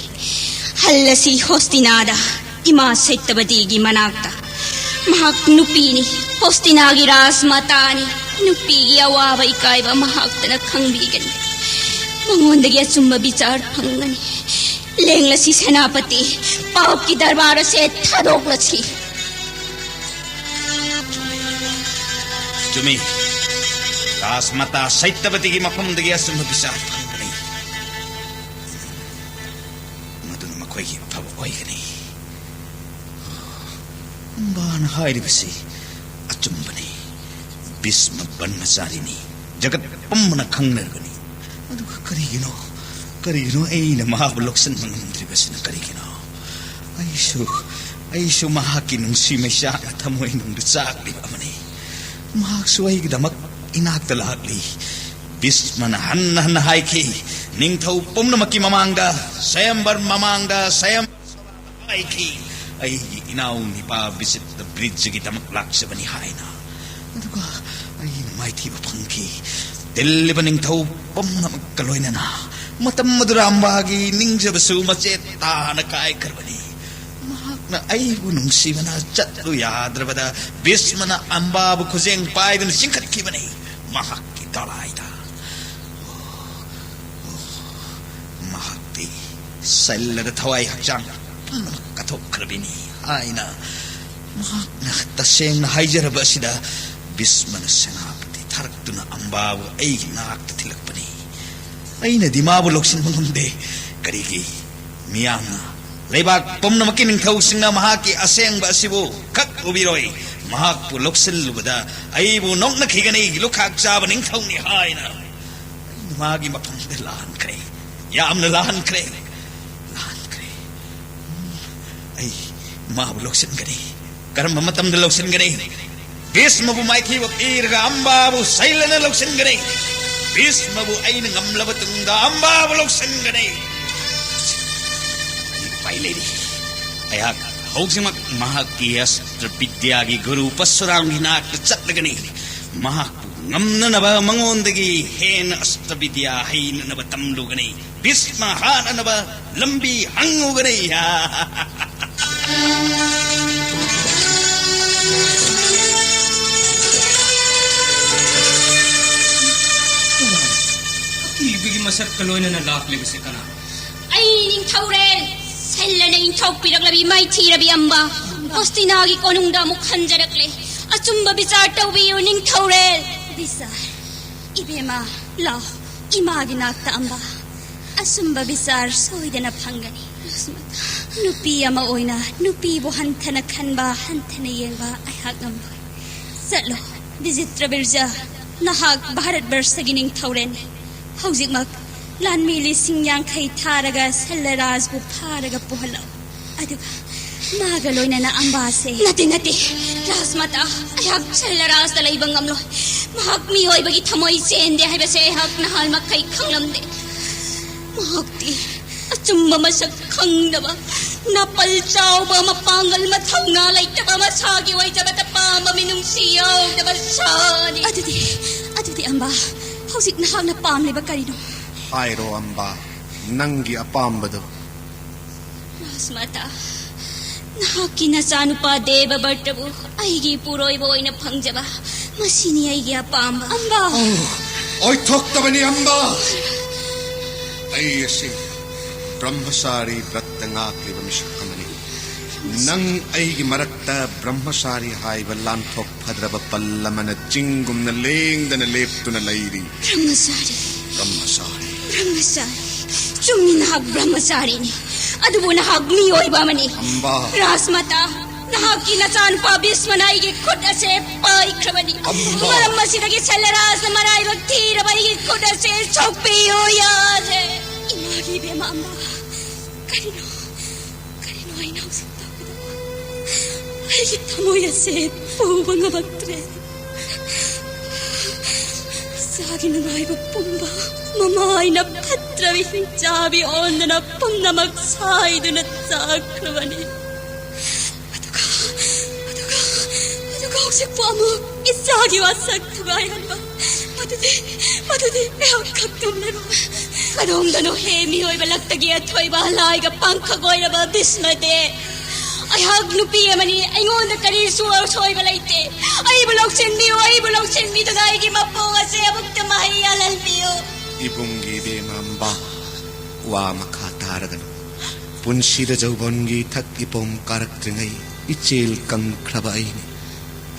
ꯍꯜꯂꯁꯤ ꯍꯣꯁꯇꯤꯅꯥꯗ, ꯏꯃꯥ ꯁꯩꯇꯕꯇꯤꯒꯤ ꯃꯅꯥꯛꯇ꯫ ꯃꯍꯥꯛ ꯅꯨꯄꯤꯅꯤ, ꯍꯣꯁꯇꯤꯅꯥꯒꯤ ꯔꯥꯖꯃꯥꯇꯥꯅꯤ꯫ ꯅꯨꯄꯤꯒꯤ ꯑꯋꯥꯕ ꯏꯀꯥꯏꯕ ꯃꯍꯥꯛꯇꯅ ꯈꯪꯕꯤꯒꯅꯤ꯫ ꯃꯉꯣꯟꯗꯒꯤ ꯑꯆꯨꯝꯕ ꯕꯤꯆꯥꯔ ꯐꯪꯒꯅꯤ꯫ ꯂꯦꯡꯂꯁꯤ ꯁꯦꯅꯥꯄꯇꯤ, ꯄꯥꯞꯀꯤ ꯗꯔꯕꯥꯔ ꯑꯁꯦ ꯊꯥꯗꯣꯛꯂꯁꯤ꯫ ꯆꯨꯝꯃꯤ, ꯔꯥꯖꯃꯥꯇꯥ ꯁꯩꯇꯕꯇꯤꯒꯤ ꯃꯐꯝꯗꯒꯤ ꯑꯆꯨꯝꯕ ꯕꯤꯆꯥꯔ ꯐꯪꯒꯅꯤ꯫ ꯃꯗꯨꯅ ꯃꯈꯣꯏꯒꯤ ꯑꯐꯕ ꯑꯣꯏꯒꯅꯤ꯫ ꯑꯝꯕꯥꯅ ꯍꯥꯏꯔꯤꯕꯁꯤ ꯑꯆꯨꯝꯕꯅꯤ꯫ ꯚꯤꯁꯃ ꯕ꯭ꯔꯍ꯭ꯃꯆꯥꯔꯤꯅꯤ, ꯖꯒꯠ ꯄꯨꯝꯕꯅ ꯈꯪꯅꯔꯒꯅꯤ꯫ ꯑꯗꯨꯒ ꯀꯔꯤꯒꯤꯅꯣ, ꯀꯔꯤꯒꯤꯅꯣ ꯑꯩꯅ ꯃꯍꯥꯛꯄꯨ ꯂꯧꯁꯤꯟꯕ ꯉꯝꯗ꯭ꯔꯤꯕꯁꯤꯅ ꯀꯔꯤꯒꯤꯅꯣ? ꯑꯩꯁꯨ, ꯑꯩꯁꯨ ꯃꯍꯥꯛꯀꯤ ꯅꯨꯡꯁꯤ ꯃꯩꯆꯥꯛꯅ ꯊꯃꯣꯏꯅꯨꯡꯗ ꯆꯥꯛꯂꯤꯕ ꯑꯃꯅꯤ꯫ ꯃꯍꯥꯛꯁꯨ ꯑꯩꯒꯤꯗꯃꯛ ꯏꯅꯥꯛꯇ ꯂꯥꯛꯂꯤ꯫ ꯚꯤꯁꯃꯅ ꯍꯟꯅ ꯍꯟꯅ ꯍꯥꯏꯈꯤ, ꯅꯤꯡꯊꯧ ꯄꯨꯝꯅꯃꯛꯀꯤ ꯃꯃꯥꯡꯗ, ꯁ꯭ꯋꯌꯝꯕꯔ ꯃꯃꯥꯡꯗ, ꯁ꯭ꯋꯌꯝ ꯍꯥꯏꯈꯤ, ꯑꯩꯒꯤ ꯏꯅꯥꯎ ꯅꯤꯄꯥ ꯕꯤꯆꯤꯇ꯭ꯔ ꯕ꯭ꯔꯤꯖꯒꯤꯗꯃꯛ ꯂꯥꯛꯆꯕꯅꯤ ꯍꯥꯏꯅ꯫ ꯑꯗꯨꯒ ꯑꯩꯅ ꯃꯥꯏꯊꯤꯕ ꯐꯪꯈꯤ꯫ ꯇꯤꯜꯂꯤꯕ ꯅꯤꯡꯊꯧ ꯄꯨꯝꯅꯃꯛꯀ ꯂꯣꯏꯅꯅ ꯃꯇꯝ ꯑꯗꯨꯗ ꯑꯝꯕꯥꯒꯤ ꯅꯤꯡꯖꯕꯁꯨ ꯃꯆꯦꯠ ꯇꯥꯅ ꯀꯥꯏꯈ꯭ꯔꯕꯅꯤ꯫ ꯃꯍꯥꯛꯅ ꯑꯩꯕꯨ ꯅꯨꯡꯁꯤꯕꯅ ꯆꯠꯂꯨ ꯌꯥꯗ꯭ꯔꯕꯗ ꯚꯤꯁꯃꯅ ꯑꯝꯕꯥꯕꯨ ꯈꯨꯖꯦꯡ ꯄꯥꯏꯗꯨꯅ ꯆꯤꯡꯈꯠꯈꯤꯕꯅꯤ꯫ ꯃꯍꯥꯛꯀꯤ ꯗꯣꯂꯥꯏꯗ ꯃꯍꯥꯛꯇꯤ ꯁꯜꯂꯗ ꯊꯋꯥꯏ ꯍꯛꯆꯥꯡ ꯄꯨꯝꯅꯃꯛ ꯀꯠꯊꯣꯛꯈ꯭ꯔꯕꯤꯅꯤ ꯍꯥꯏꯅ ꯃꯍꯥꯛꯅ ꯇꯁꯦꯡꯅ ꯍꯥꯏꯖꯔꯕ ꯑꯁꯤꯗ ꯚꯤꯁꯃꯅ ꯁꯦꯅꯥꯄꯇꯤ ꯊꯥꯔꯛꯇꯨꯅ ꯑꯝꯕꯥꯕꯨ ꯑꯩꯒꯤ ꯅꯥꯛꯇ ꯊꯤꯜꯂꯛꯄꯅꯤ꯫ ꯑꯩꯅꯗꯤ ꯃꯥꯕꯨ ꯂꯧꯁꯤꯟꯕ ꯉꯝꯗꯦ꯫ ꯀꯔꯤꯒꯤ? ꯃꯤꯌꯥꯝꯅ, ꯂꯩꯕꯥꯛ ꯄꯨꯝꯅꯃꯛꯀꯤ ꯅꯤꯡꯊꯧꯁꯤꯡꯅ ꯃꯍꯥꯛꯀꯤ ꯑꯁꯦꯡꯕ ꯑꯁꯤꯕꯨ ꯈꯛ ꯎꯕꯤꯔꯣꯏ꯫ ꯃꯍꯥꯛꯄꯨ ꯂꯧꯁꯤꯜꯂꯨꯕꯗ ꯑꯩꯕꯨ ꯅꯣꯛꯅꯈꯤꯒꯅꯤ, ꯂꯨꯈꯥꯛ ꯆꯥꯕ ꯅꯤꯡꯊꯧꯅꯤ ꯍꯥꯏꯅ꯫ ꯑꯩꯅ ꯃꯥꯒꯤ ꯃꯐꯝꯗ ꯂꯥꯟꯈ꯭ꯔꯦ, ꯌꯥꯝꯅ ꯂꯥꯟꯈ꯭ꯔꯦ, ꯂꯥꯟꯈ꯭ꯔꯦ꯫ ꯑꯩ ꯃꯥꯕꯨ ꯂꯧꯁꯤꯟꯒꯅꯤ꯫ ꯀꯔꯝꯕ ꯃꯇꯝꯗ ꯂꯧꯁꯤꯟꯒꯅꯤ? ꯚꯤꯁꯃꯕꯨ ꯃꯥꯏꯊꯤꯕ ꯄꯤꯔꯒ ꯑꯝꯕꯥꯕꯨ ꯁꯩꯂꯅ ꯂꯧꯁꯤꯟꯒꯅꯤ꯫ ꯚꯤꯁꯃꯕꯨ ꯑꯩꯅ ꯉꯝꯂꯕ ꯇꯨꯡꯗ ꯑꯝꯕꯥꯕꯨ ꯂꯧꯁꯤꯟꯒꯅꯤ꯫ ꯑꯩ ꯎꯄꯥꯏ ꯂꯩꯔꯤ꯫ ꯑꯩꯍꯥꯛ ꯍꯧꯖꯤꯛꯃꯛ ꯃꯍꯥꯛꯀꯤ ꯑꯁꯇ꯭ꯔ ꯕꯤꯗ꯭ꯌꯥꯒꯤ ꯒꯨꯔꯨ ꯄꯔꯁꯨꯔꯥꯝꯒꯤ ꯅꯥꯛꯇ ꯆꯠꯂꯒꯅꯤ꯫ ꯃꯍꯥꯛꯄꯨ ꯉꯝꯅꯅꯕ, ꯃꯉꯣꯟꯗꯒꯤ ꯍꯦꯟꯅ ꯑꯁꯇ꯭ꯔ ꯕꯤꯗ꯭ꯌꯥ ꯍꯩꯅꯅꯕ ꯇꯝꯂꯨꯒꯅꯤ꯫ ꯚꯤꯁꯃ ꯍꯥꯠꯅꯅꯕ ꯂꯝꯕꯤ ꯍꯪꯉꯨꯒꯅꯤ꯫ ꯑꯀꯤꯕꯒꯤ ꯃꯁꯛꯀ ꯂꯣꯏꯅꯅ ꯂꯥꯛꯂꯤꯕꯁꯤ ꯀꯅꯥ? ꯑꯩ ꯅꯤꯡꯊꯧꯔꯦꯜ, ꯁꯜꯂꯅ ꯏꯟꯊꯣꯛꯄꯤꯔꯛꯂꯕꯤ ꯃꯥꯏꯊꯤꯔꯕꯤ ꯑꯝꯕ, ꯍꯣꯁꯇꯤꯅꯥꯒꯤ ꯀꯣꯅꯨꯡꯗ ꯑꯃꯨꯛ ꯍꯟꯖꯔꯛꯂꯦ꯫ ꯑꯆꯨꯝꯕ ꯕꯤꯆꯥꯔ ꯇꯧꯕꯤꯌꯨ ꯅꯤꯡꯊꯧꯔꯦꯜ꯫ ꯕꯤꯆꯥꯔ? ꯏꯕꯦꯝꯃ, ꯂꯥꯎ, ꯏꯃꯥꯒꯤ ꯅꯥꯛꯇ ꯑꯝꯕ꯫ ꯑꯆꯨꯝꯕ ꯕꯤꯆꯥꯔ ꯁꯣꯏꯗꯅ ꯐꯪꯒꯅꯤ꯫ ꯅꯨꯄꯤ ꯑꯃ ꯑꯣꯏꯅ ꯅꯨꯄꯤꯕꯨ ꯍꯟꯊꯅ ꯈꯟꯕ, ꯍꯟꯊꯅ ꯌꯦꯡꯕ ꯑꯩꯍꯥꯛ ꯉꯝꯂꯣꯏ꯫ ꯆꯠꯂꯣ, ꯕꯤꯖꯤꯇ꯭ꯔ ꯕꯤꯔꯖꯥ, ꯅꯍꯥꯛ ꯚꯥꯔꯠ ꯕꯔꯁꯒꯤ ꯅꯤꯡꯊꯧꯔꯦꯜꯅꯤ꯫ ꯍꯧꯖꯤꯛꯃꯛ ꯂꯥꯟꯃꯤ ꯂꯤꯁꯤꯡ ꯌꯥꯡꯈꯩ ꯊꯥꯔꯒ ꯁꯜꯂꯔꯥꯖꯕꯨ ꯐꯥꯔꯒ ꯄꯨꯍꯜꯂꯛꯎ꯫ ꯑꯗꯨꯒ ꯃꯥꯒ ꯂꯣꯏꯅꯅ ꯑꯝꯕꯥꯁꯦ꯫ ꯅꯠꯇꯦ, ꯅꯠꯇꯦ, ꯔꯥꯖꯃꯥꯇꯥ, ꯑꯩꯍꯥꯛ ꯁꯜꯂꯔꯥꯖꯇ ꯂꯩꯕ ꯉꯝꯂꯣꯏ꯫ ꯃꯍꯥꯛ ꯃꯤꯑꯣꯏꯕꯒꯤ ꯊꯃꯣꯏ ꯆꯦꯟꯗꯦ ꯍꯥꯏꯕꯁꯦ ꯑꯩꯍꯥꯛ ꯅꯍꯥꯟꯃꯈꯩ ꯈꯪꯂꯝꯗꯦ꯫ ꯃꯍꯥꯛꯇꯤ ꯑꯆꯨꯝꯕ ꯃꯁꯛ ꯈꯪꯗꯕ, ꯅꯥꯄꯜ ꯆꯥꯎꯕ, ꯃꯄꯥꯡꯒꯜ ꯃꯊꯧꯅꯥ ꯂꯩꯇꯕ, ꯃꯁꯥꯒꯤ ꯑꯣꯏꯖꯕꯇ ꯄꯥꯝꯕ, ꯃꯤꯅꯨꯡꯁꯤ ꯌꯥꯎꯗꯕ ꯁꯥꯅꯤ꯫ ꯑꯗꯨꯗꯤ, ꯑꯗꯨꯗꯤ ꯑꯝꯕꯥ, ꯍꯧꯖꯤꯛ ꯅꯍꯥꯛꯅ ꯄꯥꯝꯂꯤꯕ ꯀꯔꯤꯅꯣ? ꯍꯥꯏꯔꯣ ꯑꯝꯕꯥ, ꯅꯪꯒꯤ ꯑꯄꯥꯝꯕꯗꯨ꯫ ꯔꯥꯖꯃꯥꯇꯥ, ꯅꯍꯥꯛꯀꯤ ꯅꯆꯥꯅꯨꯄꯥ ꯗꯦꯕꯕ꯭ꯔꯇꯕꯨ ꯑꯩꯒꯤ ꯏꯄꯨꯔꯣꯏꯕ ꯑꯣꯏꯅ ꯐꯪꯖꯕ, ꯃꯁꯤꯅꯤ ꯑꯩꯒꯤ ꯑꯄꯥꯝꯕ꯫ ꯑꯝꯕꯥ! ꯑꯣ, ꯑꯣꯏꯊꯣꯛꯇꯕꯅꯤ ꯑꯝꯕꯥ꯫ ꯑꯩ ꯑꯁꯤ ꯕ꯭ꯔꯍ꯭ꯃꯆꯥꯔꯤ ꯕ꯭ꯔꯠꯇ ꯉꯥꯛꯂꯤꯕ ꯃꯤꯁꯛ ꯑꯃꯅꯤ꯫ ꯅꯪ ꯑꯩꯒꯤ ꯃꯔꯛꯇ ꯕ꯭ꯔꯍ꯭ꯃꯆꯥꯔꯤ ꯍꯥꯏꯕ ꯂꯥꯟꯊꯣꯛ ꯐꯗ꯭ꯔꯕ ꯄꯜ ꯑꯃꯅ ꯆꯤꯡꯒꯨꯝꯅ ꯂꯦꯡꯗꯅ ꯂꯦꯞꯇꯨꯅ ꯂꯩꯔꯤ꯫ ꯕ꯭ꯔꯍ꯭ꯃꯆꯥꯔꯤ꯫ ꯕ꯭ꯔꯍ꯭ꯃꯆꯥꯔꯤ꯫ ꯕ꯭ꯔꯍ꯭ꯃꯆꯥꯔꯤ꯫ ꯆꯨꯝꯃꯤ, ꯅꯍꯥꯛ ꯕ꯭ꯔꯍ꯭ꯃꯆꯥꯔꯤꯅꯤ꯫ ꯑꯗꯨꯕꯨ ꯅꯍꯥꯛ ꯃꯤꯑꯣꯏꯕ ꯑꯃꯅꯤ꯫ ꯑꯝꯕꯥ꯫ ꯔꯥꯖꯃꯥꯇꯥ, ꯅꯍꯥꯛꯀꯤ ꯅꯆꯥꯅꯨꯄꯥ ꯚꯤꯁꯃꯅ ꯑꯩꯒꯤ ꯈꯨꯠ ꯑꯁꯦ ꯄꯥꯏꯈ꯭ꯔꯕꯅꯤ꯫ ꯑꯝꯕꯥ꯫ ꯃꯔꯝ ꯑꯁꯤꯗꯒꯤ ꯁꯜꯂꯔꯥꯖꯅ ꯃꯔꯥꯏꯕꯛ ꯊꯤꯔꯕ ꯑꯩꯒꯤ ꯈꯨꯠ ꯑꯁꯦ ꯁꯣꯛꯄꯤꯌꯨ ꯌꯥꯗ꯭ꯔꯦ꯫ ꯏꯃꯥꯒꯤ ꯏꯕꯦꯝꯃ ꯑꯝꯕꯥ, ꯀꯔꯤꯅꯣ? ꯀꯔꯤꯅꯣ ꯑꯩꯅ ꯍꯧꯖꯤꯛ ꯇꯧꯒꯗꯕ? ꯑꯩꯒꯤ ꯊꯃꯣꯏ ꯑꯁꯦ ꯄꯨꯕ ꯉꯝꯃꯛꯇ꯭ꯔꯦ꯫ ꯏꯆꯥꯒꯤ ꯅꯨꯡꯉꯥꯏꯕ ꯄꯨꯝꯕ ꯃꯃꯥꯏꯅ ꯐꯠꯇ꯭ꯔꯕꯤ ꯍꯤꯡꯆꯥꯕꯤ ꯑꯣꯟꯗꯨꯅ ꯄꯨꯝꯅꯃꯛ ꯁꯥꯏꯗꯨꯅ ꯆꯥꯈ꯭ꯔꯕꯅꯤ꯫ ꯑꯗꯨꯒ, ꯑꯗꯨꯒ, ꯑꯗꯨꯒ ꯍꯧꯖꯤꯛꯄꯨ ꯑꯃꯨꯛ ꯏꯆꯥꯒꯤ ꯋꯥꯁꯛ ꯊꯨꯒꯥꯏꯍꯟꯕ꯫ ꯃꯗꯨꯗꯤ, ꯃꯗꯨꯗꯤ ꯑꯩꯍꯥꯛ ꯈꯛꯇꯨꯝꯂꯔꯣꯏ꯫ ꯀꯗꯣꯝꯗꯅꯣ ꯍꯦ ꯃꯤꯑꯣꯏꯕ ꯂꯛꯇꯒꯤ ꯑꯊꯣꯏꯕ ꯂꯥꯏꯒ ꯄꯥꯡꯈꯛ ꯑꯣꯏꯔꯕ ꯚꯤꯁꯃꯗꯦ꯫ ꯑꯩꯍꯥꯛ ꯅꯨꯄꯤ ꯑꯃꯅꯤ, ꯑꯩꯉꯣꯟꯗ ꯀꯔꯤꯁꯨ ꯑꯁꯣꯏꯕ ꯂꯩꯇꯦ꯫ ꯑꯩꯕꯨ ꯂꯧꯁꯤꯟꯕꯤꯌꯨ, ꯑꯩꯕꯨ ꯂꯧꯁꯤꯟꯕꯤꯗꯨꯅ ꯑꯩꯒꯤ ꯃꯄꯣꯛ ꯑꯁꯦ ꯑꯃꯨꯛꯇ ꯃꯍꯩ ꯌꯥꯜꯍꯟꯕꯤꯌꯨ꯫ ꯏꯕꯨꯡꯒꯤ ꯏꯕꯦꯝꯃ ꯑꯝꯕꯥ, ꯋꯥ ꯃꯈꯥ ꯇꯥꯔꯒꯅꯨ꯫ ꯄꯨꯟꯁꯤꯗ ꯖꯧꯕꯣꯟꯒꯤ ꯏꯊꯛ ꯏꯄꯣꯝ ꯀꯥꯔꯛꯇ꯭ꯔꯤꯉꯩ ꯏꯆꯦꯜ ꯀꯪꯈ꯭ꯔꯕ ꯑꯩꯅꯤ꯫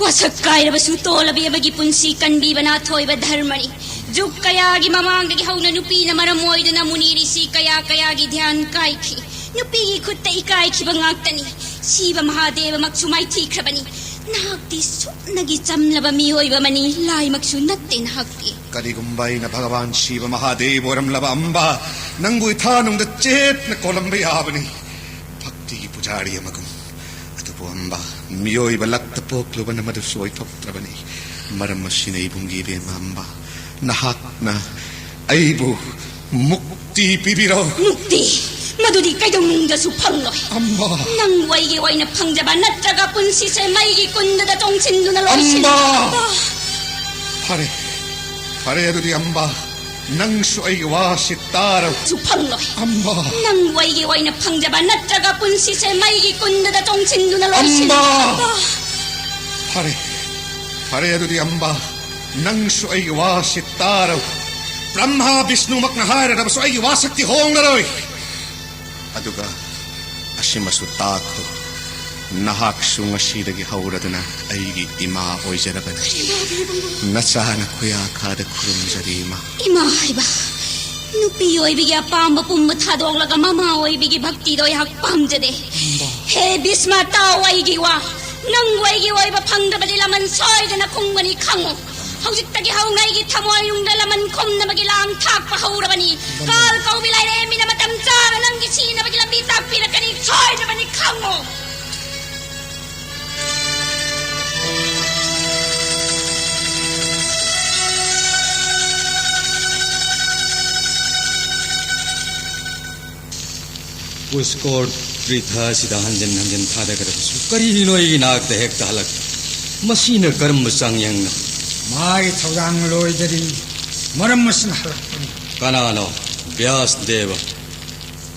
ꯋꯥꯁꯛ ꯀꯥꯏꯔꯕꯁꯨ ꯇꯣꯜꯂꯕꯤ ꯑꯃꯒꯤ ꯄꯨꯟꯁꯤ ꯀꯟꯕꯤꯕꯅ ꯑꯊꯣꯏꯕ ꯙꯔꯃꯅꯤ꯫ ꯖꯨꯒ ꯀꯌꯥꯒꯤ ꯃꯃꯥꯡꯗꯒꯤ ꯍꯧꯅ ꯅꯨꯄꯤꯅ ꯃꯔꯝ ꯑꯣꯏꯗꯨꯅ ꯃꯨꯅꯤ ꯔꯤꯁꯤ ꯀꯌꯥ ꯀꯌꯥꯒꯤ ꯙ꯭ꯌꯥꯟ ꯀꯥꯏꯈꯤ꯫ ꯅꯨꯄꯤꯒꯤ ꯈꯨꯠꯇ ꯏꯀꯥꯏꯈꯤꯕ ꯉꯥꯛꯇꯅꯤ꯫ ꯁꯤꯕ ꯃꯍꯥꯗꯦꯕꯃꯛꯁꯨ ꯃꯥꯏꯊꯤꯈ꯭ꯔꯕꯅꯤ꯫ ꯅꯍꯥꯛꯇꯤ ꯁꯨꯞꯅꯒꯤ ꯆꯝꯂꯕ ꯃꯤꯑꯣꯏꯕ ꯑꯃꯅꯤ, ꯂꯥꯏꯃꯛꯁꯨ ꯅꯠꯇꯦ ꯅꯍꯥꯛꯇꯤ꯫ ꯀꯔꯤꯒꯨꯝꯕ ꯑꯩꯅ ꯚꯒꯋꯥꯟ ꯁꯤꯕ ꯃꯍꯥꯗꯦꯕ ꯑꯣꯏꯔꯝꯂꯕ ꯑꯝꯕ, ꯅꯪꯕꯨ ꯏꯊꯥꯅꯨꯡꯗ ꯆꯦꯠꯅ ꯀꯣꯜꯂꯝꯕ ꯌꯥꯕꯅꯤ, ꯚꯛꯇꯤꯒꯤ ꯄꯨꯖꯥꯔꯤ ꯑꯃꯒꯨꯝ꯫ ꯑꯗꯨꯕꯨ ꯑꯝꯕ, ꯃꯤꯑꯣꯏꯕ ꯂꯛꯇ ꯄꯣꯛꯂꯨꯕꯅ ꯃꯗꯨꯁꯨ ꯑꯣꯏꯊꯣꯛꯇ꯭ꯔꯕꯅꯤ꯫ ꯃꯔꯝ ꯑꯁꯤꯅ ꯏꯕꯨꯡꯒꯤ ꯏꯕꯦꯝꯃ ꯑꯝꯕ, ꯅꯍꯥꯛꯅ ꯑꯩꯕꯨ ꯃꯨꯛꯇꯤ ꯄꯤꯕꯤꯔꯣ꯫ ꯃꯨꯛꯇꯤ? ꯃꯗꯨꯗꯤ ꯀꯩꯗꯧꯅꯨꯡꯗꯁꯨ ꯐꯪꯂꯣꯏ꯫ ꯑꯝꯕ꯫ ꯅꯪꯕꯨ ꯑꯩꯒꯤ ꯑꯣꯏꯅ ꯐꯪꯖꯕ ꯅꯠꯇ꯭ꯔꯒ ꯄꯨꯟꯁꯤꯁꯦ ꯃꯩꯒꯤ ꯀꯨꯟꯗꯗ ꯆꯣꯡꯁꯤꯟꯗꯨꯅ ꯂꯣꯏꯁꯤꯟꯕ꯫ ꯑꯝꯕ! ꯐꯔꯦ, ꯐꯔꯦ, ꯑꯗꯨꯗꯤ ꯑꯝꯕꯥ, ꯅꯪꯁꯨ ꯑꯩꯒꯤ ꯋꯥꯁꯤ ꯇꯥꯔꯣ꯫ ꯁꯨ ꯐꯪꯂꯣꯏ꯫ ꯑꯝꯕꯥ꯫ ꯅꯪꯕꯨ ꯑꯩꯒꯤ ꯑꯣꯏꯅ ꯐꯪꯖꯕ ꯅꯠꯇ꯭ꯔꯒ ꯄꯨꯟꯁꯤꯁꯦ ꯃꯩꯒꯤ ꯀꯨꯟꯗꯗ ꯆꯣꯡꯁꯤꯟꯗꯨꯅ ꯂꯣꯏꯁꯤꯟ- ꯑꯝꯕꯥ! ꯑꯝꯕꯥ! ꯐꯔꯦ, ꯐꯔꯦ, ꯑꯗꯨꯗꯤ ꯑꯝꯕꯥ, ꯅꯪꯁꯨ ꯑꯩꯒꯤ ꯋꯥꯁꯤ ꯇꯥꯔꯣ꯫ ꯕ꯭ꯔꯍ꯭ꯃꯥ ꯕꯤꯁꯅꯨꯃꯛꯅ ꯍꯥꯏꯔꯕꯁꯨ ꯑꯩꯒꯤ ꯋꯥꯁꯛꯇꯤ ꯍꯣꯡꯂꯔꯣꯏ꯫ ꯑꯗꯨꯒ ꯑꯁꯤꯃꯁꯨ ꯇꯥꯈꯣ, ꯅꯍꯥꯛꯁꯨ ꯉꯁꯤꯗꯒꯤ ꯍꯧꯔꯗꯨꯅ ꯑꯩꯒꯤ ꯏꯃꯥ ꯑꯣꯏꯖꯔꯕꯅꯤ꯫ ꯅꯆꯥꯅ ꯈꯨꯌꯥꯈꯥꯗ ꯈꯨꯔꯨꯝꯖꯔꯤ, ꯏꯃꯥ꯫ ꯏꯃꯥ ꯍꯥꯏꯕ, ꯅꯨꯄꯤ ꯑꯣꯏꯕꯒꯤ ꯑꯄꯥꯝꯕ ꯄꯨꯝꯕ ꯊꯥꯗꯣꯛꯂꯒ ꯃꯃꯥ ꯑꯣꯏꯕꯒꯤ ꯚꯛꯇꯤꯗꯣ ꯑꯩꯍꯥꯛ ꯄꯥꯝꯖꯗꯦ꯫ ꯍꯦ ꯕꯤꯁꯃ, ꯇꯥꯎ ꯑꯩꯒꯤ ꯋꯥ꯫ ꯅꯪꯕꯨ ꯑꯩꯒꯤ ꯑꯣꯏꯕ ꯐꯪꯗ꯭ꯔꯕꯗꯤ ꯂꯃꯟ ꯁꯣꯏꯗꯅ ꯈꯨꯝꯒꯅꯤ, ꯈꯪꯉꯨ꯫ ꯍꯧꯖꯤꯛꯇꯒꯤ ꯍꯧꯅ ꯑꯩꯒꯤ ꯊꯃꯣꯏꯅꯨꯡꯗ ꯂꯃꯟ ꯈꯨꯝꯅꯕꯒꯤ ꯂꯥꯡ ꯊꯥꯛꯄ ꯍꯧꯔꯕꯅꯤ꯫ ꯀꯥꯜ ꯀꯧꯕꯤ ꯂꯥꯏꯔꯦꯝꯕꯤꯅ ꯃꯇꯝ ꯆꯥꯅ ꯅꯪꯒꯤ ꯁꯤꯅꯕꯒꯤ ꯂꯝꯕꯤ ꯇꯥꯛꯄꯤꯔꯛꯀꯅꯤ, ꯁꯣꯏꯗ꯭ꯔꯕꯅꯤ, ꯈꯪꯉꯨ꯫ ꯄꯨꯁꯀꯣꯔ ꯇ꯭ꯔꯤꯊ ꯑꯁꯤꯗ ꯍꯟꯖꯤꯟ ꯍꯟꯖꯤꯟ ꯊꯥꯗꯈ꯭ꯔꯕꯁꯨ ꯀꯔꯤꯒꯤꯅꯣ ꯑꯩꯒꯤ ꯅꯥꯛꯇ ꯍꯦꯛꯇ ꯍꯜꯂꯛꯇꯦ? ꯃꯁꯤꯅ ꯀꯔꯝꯕ ꯆꯥꯡꯌꯦꯡꯅꯣ? ꯃꯥꯒꯤ ꯊꯧꯗꯥꯡ ꯂꯣꯏꯗꯔꯤ, ꯃꯔꯝ ꯑꯁꯤꯅ ꯍꯜꯂꯛꯄꯅꯤ꯫ ꯀꯅꯥꯅꯣ? ꯕ꯭ꯌꯥꯁ ꯗꯦꯕ꯫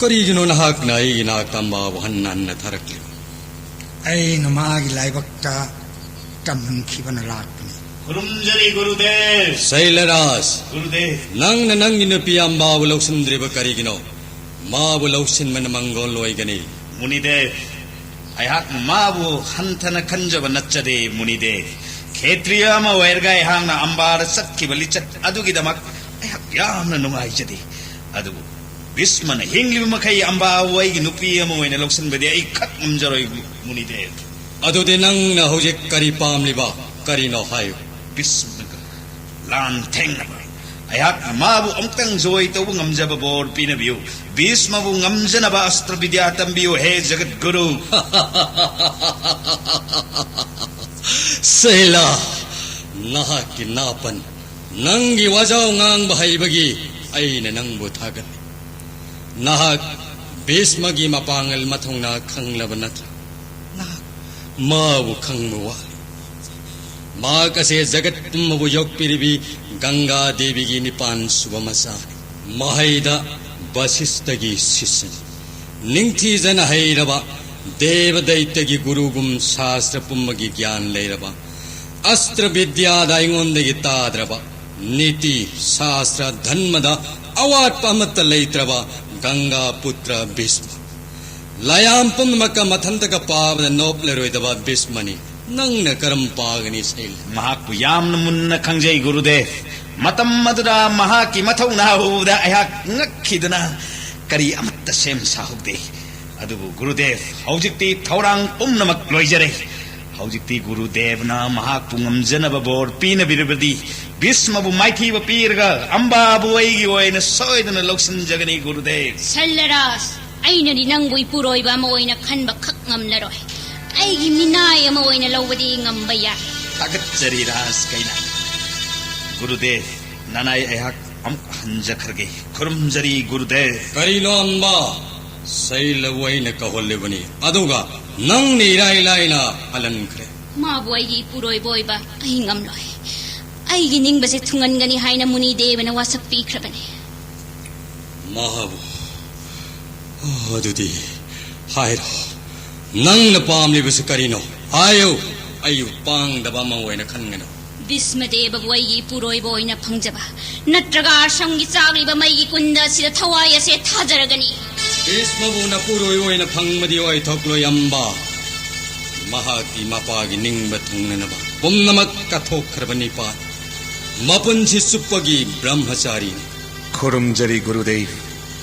ꯀꯔꯤꯒꯤꯅꯣ ꯅꯍꯥꯛꯅ ꯑꯩꯒꯤ ꯅꯥꯛꯇ ꯑꯝꯕꯥꯕꯨ ꯍꯟꯅ ꯍꯟꯅ ꯊꯥꯔꯛꯂꯤꯕ? ꯑꯩꯅ ꯃꯥꯒꯤ ꯂꯥꯏꯕꯛꯇ ꯇꯝꯍꯟꯈꯤꯕꯅ ꯂꯥꯛꯄꯅꯤ꯫ ꯈꯨꯔꯨꯝꯖꯔꯤ, ꯒꯨꯔꯨꯗꯦꯕ꯫ ꯁꯩꯂꯔꯥꯖ, ꯒꯨꯔꯨꯗꯦꯕ꯫ ꯅꯪꯅ ꯅꯪꯒꯤ ꯅꯨꯄꯤ ꯑꯝꯕꯥꯕꯨ ꯂꯧꯁꯤꯟꯗ꯭ꯔꯤꯕ ꯀꯔꯤꯒꯤꯅꯣ? ꯃꯥꯕꯨ ꯂꯧꯁꯤꯟꯕꯅ ꯃꯪꯒꯣꯜ ꯑꯣꯏꯒꯅꯤ꯫ ꯃꯨꯅꯤꯗꯦꯕ, ꯑꯩꯍꯥꯛ ꯃꯥꯕꯨ ꯍꯟꯊꯅ ꯈꯟꯖꯕ ꯅꯠꯆꯗꯦ, ꯃꯨꯅꯤꯗꯦꯕ꯫ ꯈꯦꯇ꯭ꯔꯤꯌ ꯑꯃ ꯑꯣꯏꯔꯒ ꯑꯩꯍꯥꯛꯅ ꯑꯝꯕꯥꯗ ꯆꯠꯈꯤꯕ ꯂꯤꯆꯠ ꯑꯗꯨꯒꯤꯗꯃꯛ ꯑꯩꯍꯥꯛ ꯌꯥꯝꯅ ꯅꯨꯡꯉꯥꯏꯖꯗꯦ꯫ ꯑꯗꯨꯕꯨ ꯕꯤꯁꯃꯅ ꯍꯤꯡꯂꯤꯕ ꯃꯈꯩ ꯑꯝꯕꯥꯕꯨ ꯑꯩꯒꯤ ꯅꯨꯄꯤ ꯑꯃ ꯑꯣꯏꯅ ꯂꯧꯁꯤꯟꯕꯗꯤ ꯑꯩ ꯈꯛ ꯉꯝꯖꯔꯣꯏ, ꯃꯨꯅꯤꯗꯦꯕ꯫ ꯑꯗꯨꯗꯤ ꯅꯪꯅ ꯍꯧꯖꯤꯛ ꯀꯔꯤ ꯄꯥꯝꯂꯤꯕ? ꯀꯔꯤꯅꯣ ꯍꯥꯏꯌꯨ꯫ ꯕꯤꯁꯃꯒ ꯂꯥꯟ ꯊꯦꯡꯅꯕ, ꯑꯩꯍꯥꯛꯅ ꯃꯥꯕꯨ ꯑꯃꯨꯛꯇꯪ ꯖꯣꯏ ꯇꯧꯕ ꯉꯝꯖꯕ ꯕꯣꯔ ꯄꯤꯅꯕꯤꯌꯨ꯫ ꯕꯤꯁꯃꯕꯨ ꯉꯝꯖꯅꯕ ꯑꯁꯇ꯭ꯔ ꯕꯤꯗ꯭ꯌꯥ ꯇꯝꯕꯤꯌꯨ, ꯍꯦ ꯖꯒꯠ ꯒꯨꯔꯨ꯫ ꯁꯩꯂꯥ, ꯅꯍꯥꯛꯀꯤ ꯅꯥꯄꯟ, ꯅꯪꯒꯤ ꯋꯥꯖꯥꯎ ꯉꯥꯡꯕ ꯍꯩꯕꯒꯤ ꯑꯩꯅ ꯅꯪꯕꯨ ꯊꯥꯒꯠꯂꯤ꯫ ꯅꯍꯥꯛ ꯕꯤꯁꯃꯒꯤ ꯃꯄꯥꯡꯒꯜ ꯃꯊꯧꯅꯥ ꯈꯪꯂꯕ ꯅꯠꯇ꯭ꯔꯥ? ꯅꯍꯥꯛ ꯃꯥꯕꯨ ꯈꯪꯕ ꯋꯥꯠꯂꯤ꯫ ꯃꯍꯥꯛ ꯑꯁꯦ ꯖꯒꯠ ꯄꯨꯝꯕꯕꯨ ꯌꯣꯛꯄꯤꯔꯤꯕꯤ ꯒꯪꯒꯥ ꯗꯦꯕꯤꯒꯤ ꯅꯤꯄꯥꯟ ꯁꯨꯕ ꯃꯆꯥꯅꯤ꯫ ꯃꯍꯩꯗ ꯕꯁꯤꯁꯇꯒꯤ ꯁꯤꯁꯅꯤ꯫ ꯅꯤꯡꯊꯤꯖꯅ ꯍꯩꯔꯕ, ꯗꯦꯕ ꯗꯩꯇꯒꯤ ꯒꯨꯔꯨꯒꯨꯝ ꯁꯥꯁꯇ꯭ꯔ ꯄꯨꯝꯕꯒꯤ ꯒ꯭ꯌꯥꯟ ꯂꯩꯔꯕ, ꯑꯁꯇ꯭ꯔ ꯕꯤꯗ꯭ꯌꯥꯗ ꯑꯩꯉꯣꯟꯗꯒꯤ ꯇꯥꯗ꯭ꯔꯕ, ꯅꯤꯇꯤ, ꯁꯥꯁꯇ꯭ꯔ, ꯙꯟꯃꯗ ꯑꯋꯥꯠꯄ ꯑꯃꯠꯇ ꯂꯩꯇ꯭ꯔꯕ ꯒꯪꯒꯥ ꯄꯨꯇ꯭ꯔ ꯚꯤꯁꯃ꯫ ꯂꯥꯏꯌꯥꯝ ꯄꯨꯝꯅꯃꯛꯀ ꯃꯊꯟꯇꯒ ꯄꯥꯕꯗ ꯅꯣꯞꯂꯔꯣꯏꯗꯕ ꯚꯤꯁꯃꯅꯤ꯫ ꯅꯪꯅ ꯀꯔꯝ ꯄꯥꯒꯅꯤ, ꯁꯩꯂ? ꯃꯍꯥꯛꯄꯨ ꯌꯥꯝꯅ ꯃꯨꯟꯅ ꯈꯪꯖꯩ, ꯒꯨꯔꯨꯗꯦꯕ꯫ ꯃꯇꯝ ꯑꯗꯨꯗ ꯃꯍꯥꯛꯀꯤ ꯃꯊꯧꯅꯥ ꯎꯕꯗ ꯑꯩꯍꯥꯛ ꯉꯛꯈꯤꯗꯨꯅ ꯀꯔꯤ ꯑꯃꯠꯇ ꯁꯦꯝ ꯁꯥꯍꯧꯗꯦ꯫ ꯑꯗꯨꯕꯨ ꯒꯨꯔꯨꯗꯦꯕ, ꯍꯧꯖꯤꯛꯇꯤ ꯊꯧꯔꯥꯡ ꯄꯨꯝꯅꯃꯛ ꯂꯣꯏꯖꯔꯦ꯫ ꯍꯧꯖꯤꯛꯇꯤ ꯒꯨꯔꯨꯗꯦꯕꯅ ꯃꯍꯥꯛꯄꯨ ꯉꯝꯖꯅꯕ ꯕꯣꯔ ꯄꯤꯅꯕꯤꯔꯕꯗꯤ, ꯚꯤꯁꯃꯕꯨ ꯃꯥꯏꯊꯤꯕ ꯄꯤꯔꯒ ꯑꯝꯕꯥꯕꯨ ꯑꯩꯒꯤ ꯑꯣꯏꯅ ꯁꯣꯏꯗꯅ ꯂꯧꯁꯤꯟꯖꯒꯅꯤ, ꯒꯨꯔꯨꯗꯦꯕ꯫ ꯁꯜꯂꯔꯥꯖ, ꯑꯩꯅꯗꯤ ꯅꯪꯕꯨ ꯏꯄꯨꯔꯣꯏꯕ ꯑꯃ ꯑꯣꯏꯅ ꯈꯟꯕ ꯈꯛ ꯉꯝꯂꯔꯣꯏ꯫ ꯑꯩꯒꯤ ꯃꯤꯅꯥꯏ ꯑꯃ ꯑꯣꯏꯅ ꯂꯧꯕꯗꯤ ꯉꯝꯕ ꯌꯥꯏ꯫ ꯊꯥꯒꯠꯆꯔꯤ, ꯔꯥꯖ ꯀꯩꯅꯥ꯫ ꯒꯨꯔꯨꯗꯦꯕ, ꯅꯅꯥꯏ ꯑꯩꯍꯥꯛ ꯑꯃꯨꯛ ꯍꯟꯖꯈ꯭ꯔꯒꯦ꯫ ꯈꯨꯔꯨꯝꯖꯔꯤ, ꯒꯨꯔꯨꯗꯦꯕ꯫ ꯀꯔꯤꯅꯣ ꯑꯝꯕ? ꯁꯩꯂꯕꯨ ꯑꯩꯅ ꯀꯧꯍꯜꯂꯤꯕꯅꯤ, ꯑꯗꯨꯒ ꯅꯪꯅ ꯏꯔꯥꯏ ꯂꯥꯏꯅ ꯍꯜꯍꯟꯈ꯭ꯔꯦ꯫ ꯃꯥꯕꯨ ꯑꯩꯒꯤ ꯏꯄꯨꯔꯣꯏꯕ ꯑꯣꯏꯕ ꯑꯩ ꯉꯝꯂꯣꯏ꯫ ꯑꯩꯒꯤ ꯅꯤꯡꯕꯁꯦ ꯊꯨꯡꯍꯟꯒꯅꯤ ꯍꯥꯏꯅ ꯃꯨꯅꯤ ꯗꯦꯕꯅ ꯋꯥꯁꯛ ꯄꯤꯈ꯭ꯔꯕꯅꯤ꯫ ꯃꯍꯥꯕꯨ, ꯑꯗꯨꯗꯤ ꯍꯥꯏꯔꯣ, ꯅꯪꯅ ꯄꯥꯝꯂꯤꯕꯁꯤ ꯀꯔꯤꯅꯣ? ꯍꯥꯏꯌꯨ, ꯑꯩꯕꯨ ꯄꯥꯡꯗꯕ ꯑꯃ ꯑꯣꯏꯅ ꯈꯟꯒꯅꯨ꯫ ꯚꯤꯁꯃꯗꯦꯕꯕꯨ ꯑꯩꯒꯤ ꯏꯄꯨꯔꯣꯏꯕ ꯑꯣꯏꯅ ꯐꯪꯖꯕ, ꯅꯠꯇ꯭ꯔꯒ ꯑꯥꯁ꯭ꯔꯝꯒꯤ ꯆꯥꯛꯂꯤꯕ ꯃꯩꯒꯤ ꯀꯨꯟꯗ ꯑꯁꯤꯗ ꯊꯋꯥꯏ ꯑꯁꯦ ꯊꯥꯖꯔꯒꯅꯤ꯫ ꯚꯤꯁꯃꯕꯨ ꯅꯄꯨꯔꯣꯏꯕ ꯑꯣꯏꯅ ꯐꯪꯕꯗꯤ ꯑꯣꯏꯊꯣꯛꯂꯣꯏ ꯑꯝꯕ꯫ ꯃꯍꯥꯛꯇꯤ ꯃꯄꯥꯒꯤ ꯅꯤꯡꯕ ꯊꯨꯡꯅꯅꯕ ꯄꯨꯝꯅꯃꯛ ꯀꯠꯊꯣꯛꯈ꯭ꯔꯕ ꯅꯤꯄꯥꯅꯤ꯫ ꯃꯄꯨꯟꯁꯤ ꯆꯨꯞꯄꯒꯤ ꯕ꯭ꯔꯍ꯭ꯃꯆꯥꯔꯤꯅꯤ꯫ ꯈꯨꯔꯨꯝꯖꯔꯤ, ꯒꯨꯔꯨꯗꯦꯕ꯫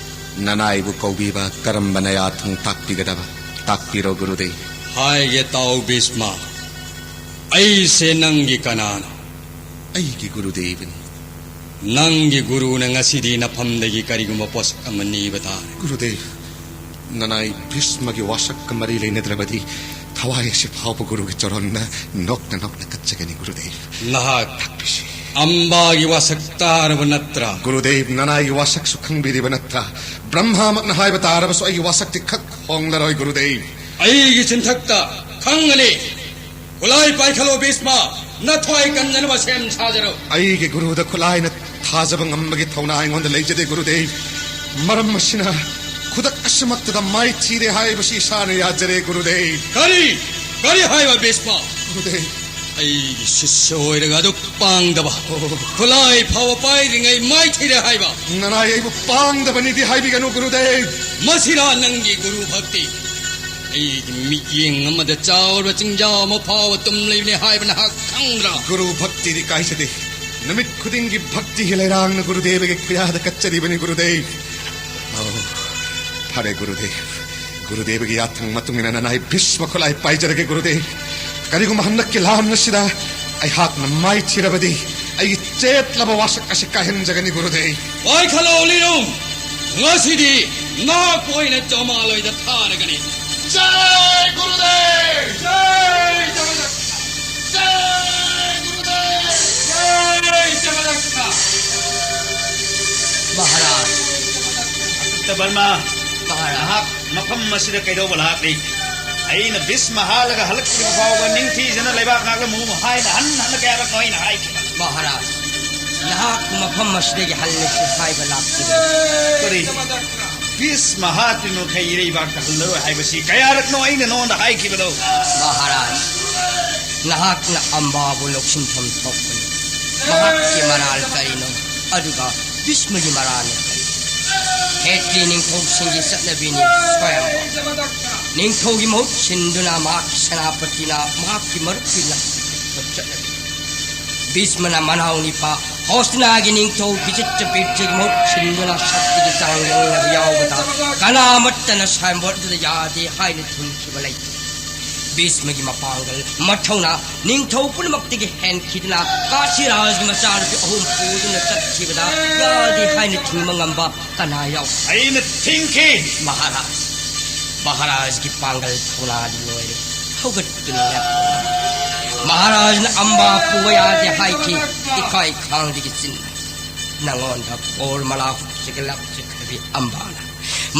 ꯅꯅꯥꯏꯕꯨ ꯀꯧꯕꯤꯕ ꯀꯔꯝꯕ ꯅꯌꯥ ꯊꯣꯡ ꯇꯥꯛꯄꯤꯒꯗꯕ? ꯇꯥꯛꯄꯤꯔꯣ, ꯒꯨꯔꯨꯗꯦꯕ꯫ ꯍꯥꯏꯒꯦ ꯇꯥꯎ, ꯚꯤꯁꯃ꯫ ꯑꯩꯁꯦ ꯅꯪꯒꯤ ꯀꯅꯥꯅꯣ? ꯑꯩꯒꯤ ꯒꯨꯔꯨꯗꯦꯕꯅꯤ꯫ ꯅꯪꯒꯤ ꯒꯨꯔꯨꯅ ꯉꯁꯤꯗꯤ ꯅꯐꯝꯗꯒꯤ ꯀꯔꯤꯒꯨꯝꯕ ꯄꯣꯠꯁꯛ ꯑꯃ ꯅꯤꯕ ꯇꯥꯔꯦ꯫ ꯒꯨꯔꯨꯗꯦꯕ, ꯅꯅꯥꯏ ꯚꯤꯁꯃꯒꯤ ꯋꯥꯁꯛꯀ ꯃꯔꯤ ꯂꯩꯅꯗ꯭ꯔꯕꯗꯤ ꯊꯋꯥꯏ ꯑꯁꯤ ꯐꯥꯎꯕ ꯒꯨꯔꯨꯒꯤ ꯆꯔꯣꯟꯗ ꯅꯣꯛꯅ ꯅꯣꯛꯅ ꯀꯠꯆꯒꯅꯤ, ꯒꯨꯔꯨꯗꯦꯕ꯫ ꯅꯍꯥꯛ ꯇꯥꯛꯄꯤꯁꯤ꯫ ꯑꯝꯕꯥꯒꯤ ꯋꯥꯁꯛ ꯇꯥꯔꯕ ꯅꯠꯇ꯭ꯔꯥ? ꯒꯨꯔꯨꯗꯦꯕ, ꯅꯅꯥꯏꯒꯤ ꯋꯥꯁꯛꯁꯨ ꯈꯪꯕꯤꯔꯤꯕ ꯅꯠꯇ꯭ꯔꯥ? ꯕ꯭ꯔꯍ꯭ꯃꯥꯃꯛꯅ ꯍꯥꯏꯕ ꯇꯥꯔꯕꯁꯨ ꯑꯩꯒꯤ ꯋꯥꯁꯛꯇꯤ ꯈꯛ ꯍꯣꯡꯂꯔꯣꯏ, ꯒꯨꯔꯨꯗꯦꯕ꯫ ꯑꯩꯒꯤ ꯆꯤꯟꯊꯛꯇ ꯈꯪꯒꯅꯤ꯫ ꯈꯨꯠꯂꯥꯏ ꯄꯥꯏꯈꯠꯂꯣ ꯚꯤꯁꯃ, ꯅꯊ꯭ꯋꯥꯏ ꯀꯟꯖꯅꯕ ꯁꯦꯝ ꯁꯥꯖꯔꯣ꯫ ꯑꯩꯒꯤ ꯒꯨꯔꯨꯗ ꯈꯨꯠꯂꯥꯏꯅ ꯊꯥꯖꯕ ꯉꯝꯕꯒꯤ ꯊꯧꯅꯥ ꯑꯩꯉꯣꯟꯗ ꯂꯩꯖꯗꯦ ꯒꯨꯔꯨꯗꯦꯕ꯫ ꯃꯔꯝ ꯑꯁꯤꯅ ꯈꯨꯗꯛ ꯑꯁꯤꯃꯛꯇꯗ ꯃꯥꯏꯊꯤꯔꯦ ꯍꯥꯏꯕꯁꯤ ꯏꯁꯥꯅ ꯌꯥꯖꯔꯦ ꯒꯨꯔꯨꯗꯦꯕ꯫ ꯀꯔꯤ? ꯀꯔꯤ ꯍꯥꯏꯕ ꯚꯤꯁꯃ? ꯒꯨꯔꯨꯗꯦꯕ꯫ ꯑꯩꯒꯤ ꯁꯤꯁ꯭ꯌ ꯑꯣꯏꯔꯒ ꯑꯗꯨꯛ ꯄꯥꯡꯗꯕ, ꯑꯣ꯫ ꯈꯨꯠꯂꯥꯏ ꯐꯥꯎꯕ ꯄꯥꯏꯔꯤꯉꯩ ꯃꯥꯏꯊꯤꯔꯦ ꯍꯥꯏꯕ? ꯅꯅꯥꯏ ꯑꯩꯕꯨ ꯄꯥꯡꯗꯕꯅꯤꯗꯤ ꯍꯥꯏꯕꯤꯒꯅꯨ ꯒꯨꯔꯨꯗꯦꯕ꯫ ꯃꯁꯤꯔꯥ ꯅꯪꯒꯤ ꯒꯨꯔꯨ ꯚꯛꯇꯤ? ꯑꯩꯒꯤ ꯃꯤꯠꯌꯦꯡ ꯑꯃꯗ ꯆꯥꯎꯔꯕ ꯆꯤꯡꯖꯥꯎ ꯑꯃ ꯐꯥꯎꯕ ꯇꯨꯝꯂꯤꯕꯅꯤ ꯍꯥꯏꯕ ꯅꯍꯥꯛ ꯈꯪꯗ꯭ꯔꯥ? ꯒꯨꯔꯨ ꯚꯛꯇꯤꯗꯤ ꯀꯥꯏꯖꯗꯦ꯫ ꯅꯨꯃꯤꯠ ꯈꯨꯗꯤꯡꯒꯤ ꯚꯛꯇꯤꯒꯤ ꯂꯩꯔꯥꯡꯅ ꯒꯨꯔꯨꯗꯦꯕꯒꯤ ꯈꯨꯌꯥꯗ ꯀꯠꯆꯔꯤꯕꯅꯤ ꯒꯨꯔꯨꯗꯦꯕ꯫ ꯑꯧ, ꯐꯔꯦ ꯒꯨꯔꯨꯗꯦꯕ꯫ ꯒꯨꯔꯨꯗꯦꯕꯒꯤ ꯌꯥꯊꯪ ꯃꯇꯨꯡ ꯏꯟꯅ ꯅꯅꯥꯏ ꯚꯤꯁꯃ ꯈꯨꯠꯂꯥꯏ ꯄꯥꯏꯖꯔꯒꯦ ꯒꯨꯔꯨꯗꯦꯕ꯫ ꯀꯔꯤꯒꯨꯝꯕ ꯍꯟꯗꯛꯀꯤ ꯂꯥꯟ ꯑꯁꯤꯗ ꯑꯩꯍꯥꯛꯅ ꯃꯥꯏꯊꯤꯔꯕꯗꯤ ꯑꯩꯒꯤ ꯆꯦꯠꯂꯕ ꯋꯥꯁꯛ ꯑꯁꯤ ꯀꯥꯏꯍꯟꯖꯒꯅꯤ ꯒꯨꯔꯨꯗꯦꯕ꯫ ꯄꯥꯏꯈꯠꯂꯣ ꯂꯤꯔꯨꯝ, ꯉꯁꯤꯗꯤ ꯅꯍꯥꯛꯄꯨ ꯑꯩꯅ ꯖꯃꯥꯂꯣꯏꯗ ꯊꯥꯔꯒꯅꯤ꯫ ꯖꯥꯏ ꯒꯨꯔꯨꯗꯦꯕ! ꯖꯥꯏ ꯖꯒꯗꯛ! ꯖꯥꯏ ꯒꯨꯔꯨꯗꯦꯕ! ꯖꯥꯏ ꯖꯒꯗꯛ! ꯃꯍꯥꯔꯥꯖ! ꯑꯁꯨꯛꯇ ꯕꯔꯃ, ꯃꯍꯥꯔꯥꯖ! ꯅꯍꯥꯛ ꯃꯐꯝ ꯑꯁꯤꯗ ꯀꯩꯗꯧꯕ ꯂꯥꯛꯂꯤ? ꯑꯩꯅ ꯚꯤꯁꯃ ꯍꯥꯠꯂꯒ ꯍꯜꯂꯛꯇ꯭ꯔꯤꯕ ꯐꯥꯎꯕ ꯅꯤꯡꯊꯤꯖꯅ ꯂꯩꯕꯥꯛ ꯉꯥꯛꯂꯝꯃꯨ ꯍꯥꯏꯅ ꯍꯟꯅ ꯍꯟꯅ ꯀꯌꯥꯔꯛꯅꯣ ꯑꯩꯅ ꯍꯥꯏꯈꯤꯕ? ꯃꯍꯥꯔꯥꯖ, ꯅꯍꯥꯛ ꯃꯐꯝ ꯑꯁꯤꯗꯒꯤ ꯍꯜꯂꯁꯤ ꯍꯥꯏꯕ ꯂꯥꯛꯈꯤꯕꯅꯤ꯫ ꯀꯔꯤ? ꯚꯤꯁꯃ ꯍꯥꯠꯇ꯭ꯔꯤ ꯃꯈꯩ ꯏꯔꯩꯕꯥꯛꯇ ꯍꯜꯂꯔꯣꯏ ꯍꯥꯏꯕꯁꯤ ꯀꯌꯥꯔꯛꯅꯣ ꯑꯩꯅ ꯅꯉꯣꯟꯗ ꯍꯥꯏꯈꯤꯕꯗꯣ? ꯃꯍꯥꯔꯥꯖ, ꯅꯍꯥꯛꯅ ꯑꯝꯕꯥꯕꯨ ꯂꯧꯁꯤꯟꯐꯝ ꯊꯣꯛꯄꯅꯤ꯫ ꯃꯍꯥꯛꯀꯤ ꯃꯔꯥꯜ ꯀꯔꯤꯅꯣ? ꯑꯗꯨꯒ ꯚꯤꯁꯃꯒꯤ ꯃꯔꯥꯜꯅ ꯀꯔꯤ? ꯈꯦꯇ꯭ꯔꯤ ꯅꯤꯡꯊꯧꯁꯤꯡꯒꯤ ꯆꯠꯅꯕꯤꯅꯤ ꯁ꯭ꯋꯥꯌꯝꯚꯔ꯫ ꯅꯤꯡꯊꯧꯒꯤ ꯃꯍꯨꯠ ꯁꯤꯟꯗꯨꯅ ꯃꯍꯥꯛꯀꯤ ꯁꯦꯅꯥꯄꯇꯤꯅ ꯃꯍꯥꯛꯀꯤ ꯃꯔꯨꯞꯀꯤ ꯂꯝ ꯆꯠꯅꯕꯤ꯫ ꯚꯤꯁꯃꯅ ꯃꯅꯥꯎ ꯅꯤꯄꯥ ꯍꯣꯁꯇꯤꯅꯥꯒꯤ ꯅꯤꯡꯊꯧ ꯕꯤꯖꯤꯠꯇ ꯄꯤꯔꯊꯤꯒꯤ ꯃꯍꯨꯠ ꯁꯤꯟꯗꯨꯅ ꯁꯛꯇꯤꯒꯤ ꯆꯥꯡ ꯌꯦꯡꯅꯕ ꯌꯥꯎꯕꯗ ꯀꯅꯥꯃꯠꯇꯅ ꯁ꯭ꯋꯥꯌꯝꯚꯔꯗꯨꯗ ꯌꯥꯗꯦ ꯍꯥꯏꯅ ꯊꯤꯡꯈꯤꯕ ꯂꯩꯇꯦ꯫ ꯚꯤꯁꯃꯒꯤ ꯃꯄꯥꯡꯒꯜ, ꯃꯊꯧꯅꯥ ꯅꯤꯡꯊꯧ ꯄꯨꯝꯅꯃꯛꯇꯒꯤ ꯍꯦꯟꯈꯤꯗꯨꯅ ꯀꯥꯁꯤꯔꯥꯖꯒꯤ ꯃꯆꯥꯅꯨꯄꯤ ꯑꯍꯨꯝ ꯄꯨꯗꯨꯅ ꯆꯠꯈꯤꯕꯗ ꯌꯥꯗꯦ ꯍꯥꯏꯅ ꯊꯤꯡꯕ ꯉꯝꯕ ꯀꯅꯥ ꯌꯥꯎ? ꯑꯩꯅ ꯊꯤꯡꯈꯤ꯫ ꯃꯍꯥꯔꯥꯖ, ꯃꯍꯥꯔꯥꯖꯒꯤ ꯄꯥꯡꯒꯜ ꯊꯧꯅꯥꯗꯤ ꯂꯣꯏꯔꯦ꯫ ꯍꯧꯒꯠꯇꯨꯅ ꯂꯦꯞꯄꯨ꯫ ꯃꯍꯥꯔꯥꯖꯅ ꯑꯝꯕꯥ ꯄꯨꯕ ꯌꯥꯗꯦ ꯍꯥꯏꯈꯤ꯫ ꯏꯀꯥꯏ ꯈꯥꯡꯗꯒꯤ ꯆꯤꯟ ꯅꯉꯣꯟꯗ ꯕꯣꯔ ꯃꯂꯥ ꯍꯨꯞꯆꯒ ꯂꯥꯞꯆꯈ꯭ꯔꯕꯤ ꯑꯝꯕꯥꯅ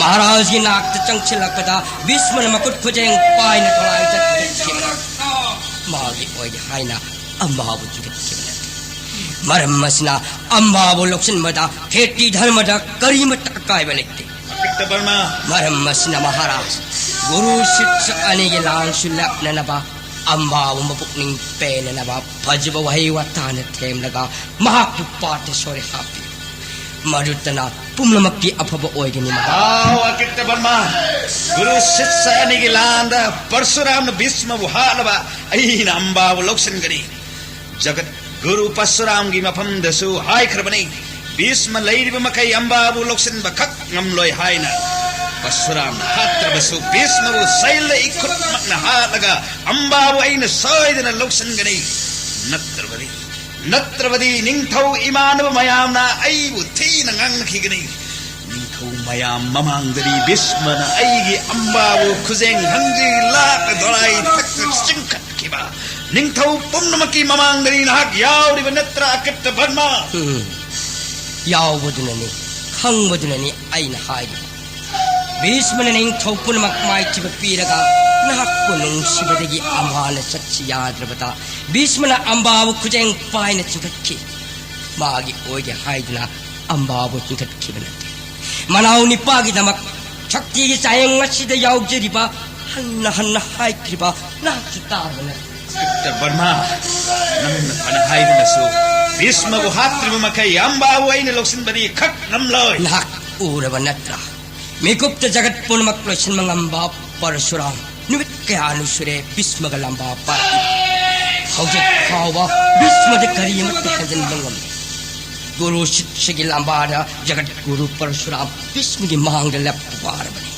ꯃꯍꯥꯔꯥꯖꯒꯤ ꯅꯥꯛꯇ ꯆꯪꯁꯤꯜꯂꯛꯄꯗ ꯚꯤꯁꯃꯅ ꯃꯈꯨꯠ ꯈꯨꯖꯦꯡ ꯄꯥꯏꯅ ꯊꯋꯥꯏ ꯆꯠꯈꯤꯕ꯫ ꯃꯥꯒꯤ ꯑꯣꯏꯒꯦ ꯍꯥꯏꯅ ꯑꯝꯕꯥꯕꯨ ꯆꯤꯡꯈꯠꯈꯤꯕ ꯅꯠꯇꯦ꯫ ꯃꯔꯝ ꯑꯁꯤꯅ ꯑꯝꯕꯥꯕꯨ ꯂꯧꯁꯤꯟꯕꯗ ꯈꯦꯇꯤ ꯙꯔꯃꯗ ꯀꯔꯤꯃꯠꯇ ꯑꯀꯥꯏꯕ ꯂꯩꯇꯦ꯫ ꯑꯀꯤꯠꯇ ꯕꯔꯃꯥ꯫ ꯃꯔꯝ ꯑꯁꯤꯅ ꯃꯍꯥꯔꯥꯖ, ꯒꯨꯔꯨ ꯁꯤꯁ꯭ꯌ ꯑꯅꯤꯒꯤ ꯂꯥꯟꯁꯨ ꯂꯥꯛꯅꯅꯕ, ꯑꯝꯕꯥꯕꯨ ꯃꯄꯨꯛꯅꯤꯡ ꯄꯦꯟꯅꯅꯕ ꯐꯖꯕ ꯋꯥꯍꯩ ꯋꯥꯇꯥꯅ ꯊꯦꯝꯂꯒ ꯃꯍꯥꯛꯄꯨ ꯄꯥꯇꯦꯁꯣꯔꯤ ꯍꯥꯞꯄꯤꯌꯨ꯫ ꯃꯗꯨꯇꯅ ꯄꯨꯝꯅꯃꯛꯀꯤ ꯑꯐꯕ ꯑꯣꯏꯒꯅꯤ ꯃꯍꯥꯔꯥꯖ꯫ ꯑꯥꯎ, ꯑꯀꯤꯠꯇ ꯕꯔꯃꯥ꯫ ꯒꯨꯔꯨ ꯁꯤꯁ꯭ꯌ ꯑꯅꯤꯒꯤ ꯂꯥꯟꯗ ꯄꯔꯁꯨꯔꯥꯝꯅ ꯚꯤꯁꯃꯕꯨ ꯍꯥꯠꯂꯕ ꯑꯩꯅ ꯑꯝꯕꯥꯕꯨ ꯂꯧꯁꯤꯟꯒꯅꯤ꯫ ꯖꯒꯠ ꯒꯨꯔꯨ ꯄꯔꯁꯨꯔꯥꯝꯒꯤ ꯃꯐꯝꯗꯁꯨ ꯍꯥꯏꯈ꯭ꯔꯕꯅꯤ, ꯚꯤꯁꯃ ꯂꯩꯔꯤꯕ ꯃꯈꯩ ꯑꯝꯕꯥꯕꯨ ꯂꯧꯁꯤꯟꯕ ꯈꯛ ꯉꯝꯂꯣꯏ ꯍꯥꯏꯅ꯫ ꯄꯔꯁꯨꯔꯥꯝꯅ ꯍꯥꯠꯇ꯭ꯔꯕꯁꯨ ꯚꯤꯁꯃꯕꯨ ꯁꯩꯜꯂ ꯏꯈꯨꯠꯃꯛꯅ ꯍꯥꯠꯂꯒ ꯑꯝꯕꯥꯕꯨ ꯑꯩꯅ ꯁꯣꯏꯗꯅ ꯂꯧꯁꯤꯟꯒꯅꯤ꯫ ꯅꯠꯇ꯭ꯔꯕꯗꯤ, ꯅꯠꯇ꯭ꯔꯕꯗꯤ ꯅꯤꯡꯊꯧ ꯏꯃꯥꯟꯅꯕ ꯃꯌꯥꯝꯅ ꯑꯩꯕꯨ ꯊꯤꯅ ꯉꯥꯡꯅꯈꯤꯒꯅꯤ꯫ ꯅꯤꯡꯊꯧ ꯃꯌꯥꯝ ꯃꯃꯥꯡꯗꯗꯤ ꯚꯤꯁꯃꯅ ꯑꯩꯒꯤ ꯑꯝꯕꯥꯕꯨ ꯈꯨꯖꯦꯡ ꯍꯪꯖꯤ ꯂꯥꯛꯅ ꯗꯣꯂꯥꯏ ꯊꯛꯇ ꯆꯤꯡꯈꯠꯈꯤꯕ꯫ ꯅꯤꯡꯊꯧ ꯄꯨꯝꯅꯃꯛꯀꯤ ꯃꯃꯥꯡꯗꯗꯤ ꯅꯍꯥꯛ ꯌꯥꯎꯔꯤꯕ ꯅꯠꯇ꯭ꯔꯥ, ꯑꯀꯤꯠꯇ ꯕꯔꯃꯥ? ꯎꯝ, ꯌꯥꯎꯕꯗꯨꯅꯅꯤ, ꯈꯪꯕꯗꯨꯅꯅꯤ ꯑꯩꯅ ꯍꯥꯏꯔꯤꯕ꯫ ꯚꯤꯁꯃꯅ ꯅꯤꯡꯊꯧ ꯄꯨꯝꯅꯃꯛ ꯃꯥꯏꯊꯤꯕ ꯄꯤꯔꯒ ꯅꯍꯥꯛꯄꯨ ꯅꯨꯡꯁꯤꯕꯗꯒꯤ ꯑꯝꯕꯥꯅ ꯆꯠꯁꯤ ꯌꯥꯗ꯭ꯔꯕꯗ ꯚꯤꯁꯃꯅ ꯑꯝꯕꯥꯕꯨ ꯈꯨꯖꯦꯡ ꯄꯥꯏꯅ ꯆꯤꯡꯈꯠꯈꯤ꯫ ꯃꯥꯒꯤ ꯑꯣꯏꯒꯦ ꯍꯥꯏꯗꯨꯅ ꯑꯝꯕꯥꯕꯨ ꯆꯤꯡꯈꯠꯈꯤꯕ ꯅꯠꯇꯦ꯫ ꯃꯅꯥꯎ ꯅꯤꯄꯥꯒꯤꯗꯃꯛ ꯁꯛꯇꯤꯒꯤ ꯆꯥꯌꯦꯡ ꯑꯁꯤꯗ ꯌꯥꯎꯖꯔꯤꯕ ꯍꯟꯅ ꯍꯟꯅ ꯍꯥꯏꯈ꯭ꯔꯤꯕ ꯅꯍꯥꯛꯁꯨ ꯇꯥꯕ ꯅꯠꯇꯦ꯫ ꯗꯣꯛꯇꯔ ꯕꯔꯃꯥ, ꯅꯪꯅ ꯐꯅ ꯍꯥꯏꯗꯨꯅꯁꯨ ꯚꯤꯁꯃꯕꯨ ꯍꯥꯠꯇ꯭ꯔꯤꯕ ꯃꯈꯩ ꯑꯝꯕꯥꯕꯨ ꯑꯩꯅ ꯂꯧꯁꯤꯟꯕꯗꯤ ꯈꯛ ꯉꯝꯂꯣꯏ꯫ ꯅꯍꯥꯛ ꯎꯔꯕ ꯅꯠꯇ꯭ꯔꯥ? ꯃꯤꯀꯨꯞꯇ ꯖꯒꯠ ꯄꯨꯝꯅꯃꯛ ꯂꯣꯏꯁꯤꯟꯕ ꯉꯝꯕ ꯄꯔꯁꯨꯔꯥꯝ ꯅꯨꯃꯤꯠ ꯀꯌꯥꯅꯤ ꯁꯨꯔꯦ ꯚꯤꯁꯃꯒ ꯂꯥꯝꯕ ꯄꯥꯔꯛꯏ꯫ ꯍꯧꯖꯤꯛ ꯐꯥꯎꯕ ꯚꯤꯁꯃꯗ ꯀꯔꯤꯃꯠꯇ ꯍꯦꯟꯖꯤꯟꯕ ꯉꯝꯗꯦ꯫ ꯒꯨꯔꯨ ꯁꯤꯁ꯭ꯌꯒꯤ ꯂꯥꯝꯕꯥꯗ ꯖꯒꯠ ꯒꯨꯔꯨ ꯄꯔꯁꯨꯔꯥꯝ ꯚꯤꯁꯃꯒꯤ ꯃꯥꯡꯗ ꯂꯦꯞꯄ ꯋꯥꯔꯕꯅꯤ꯫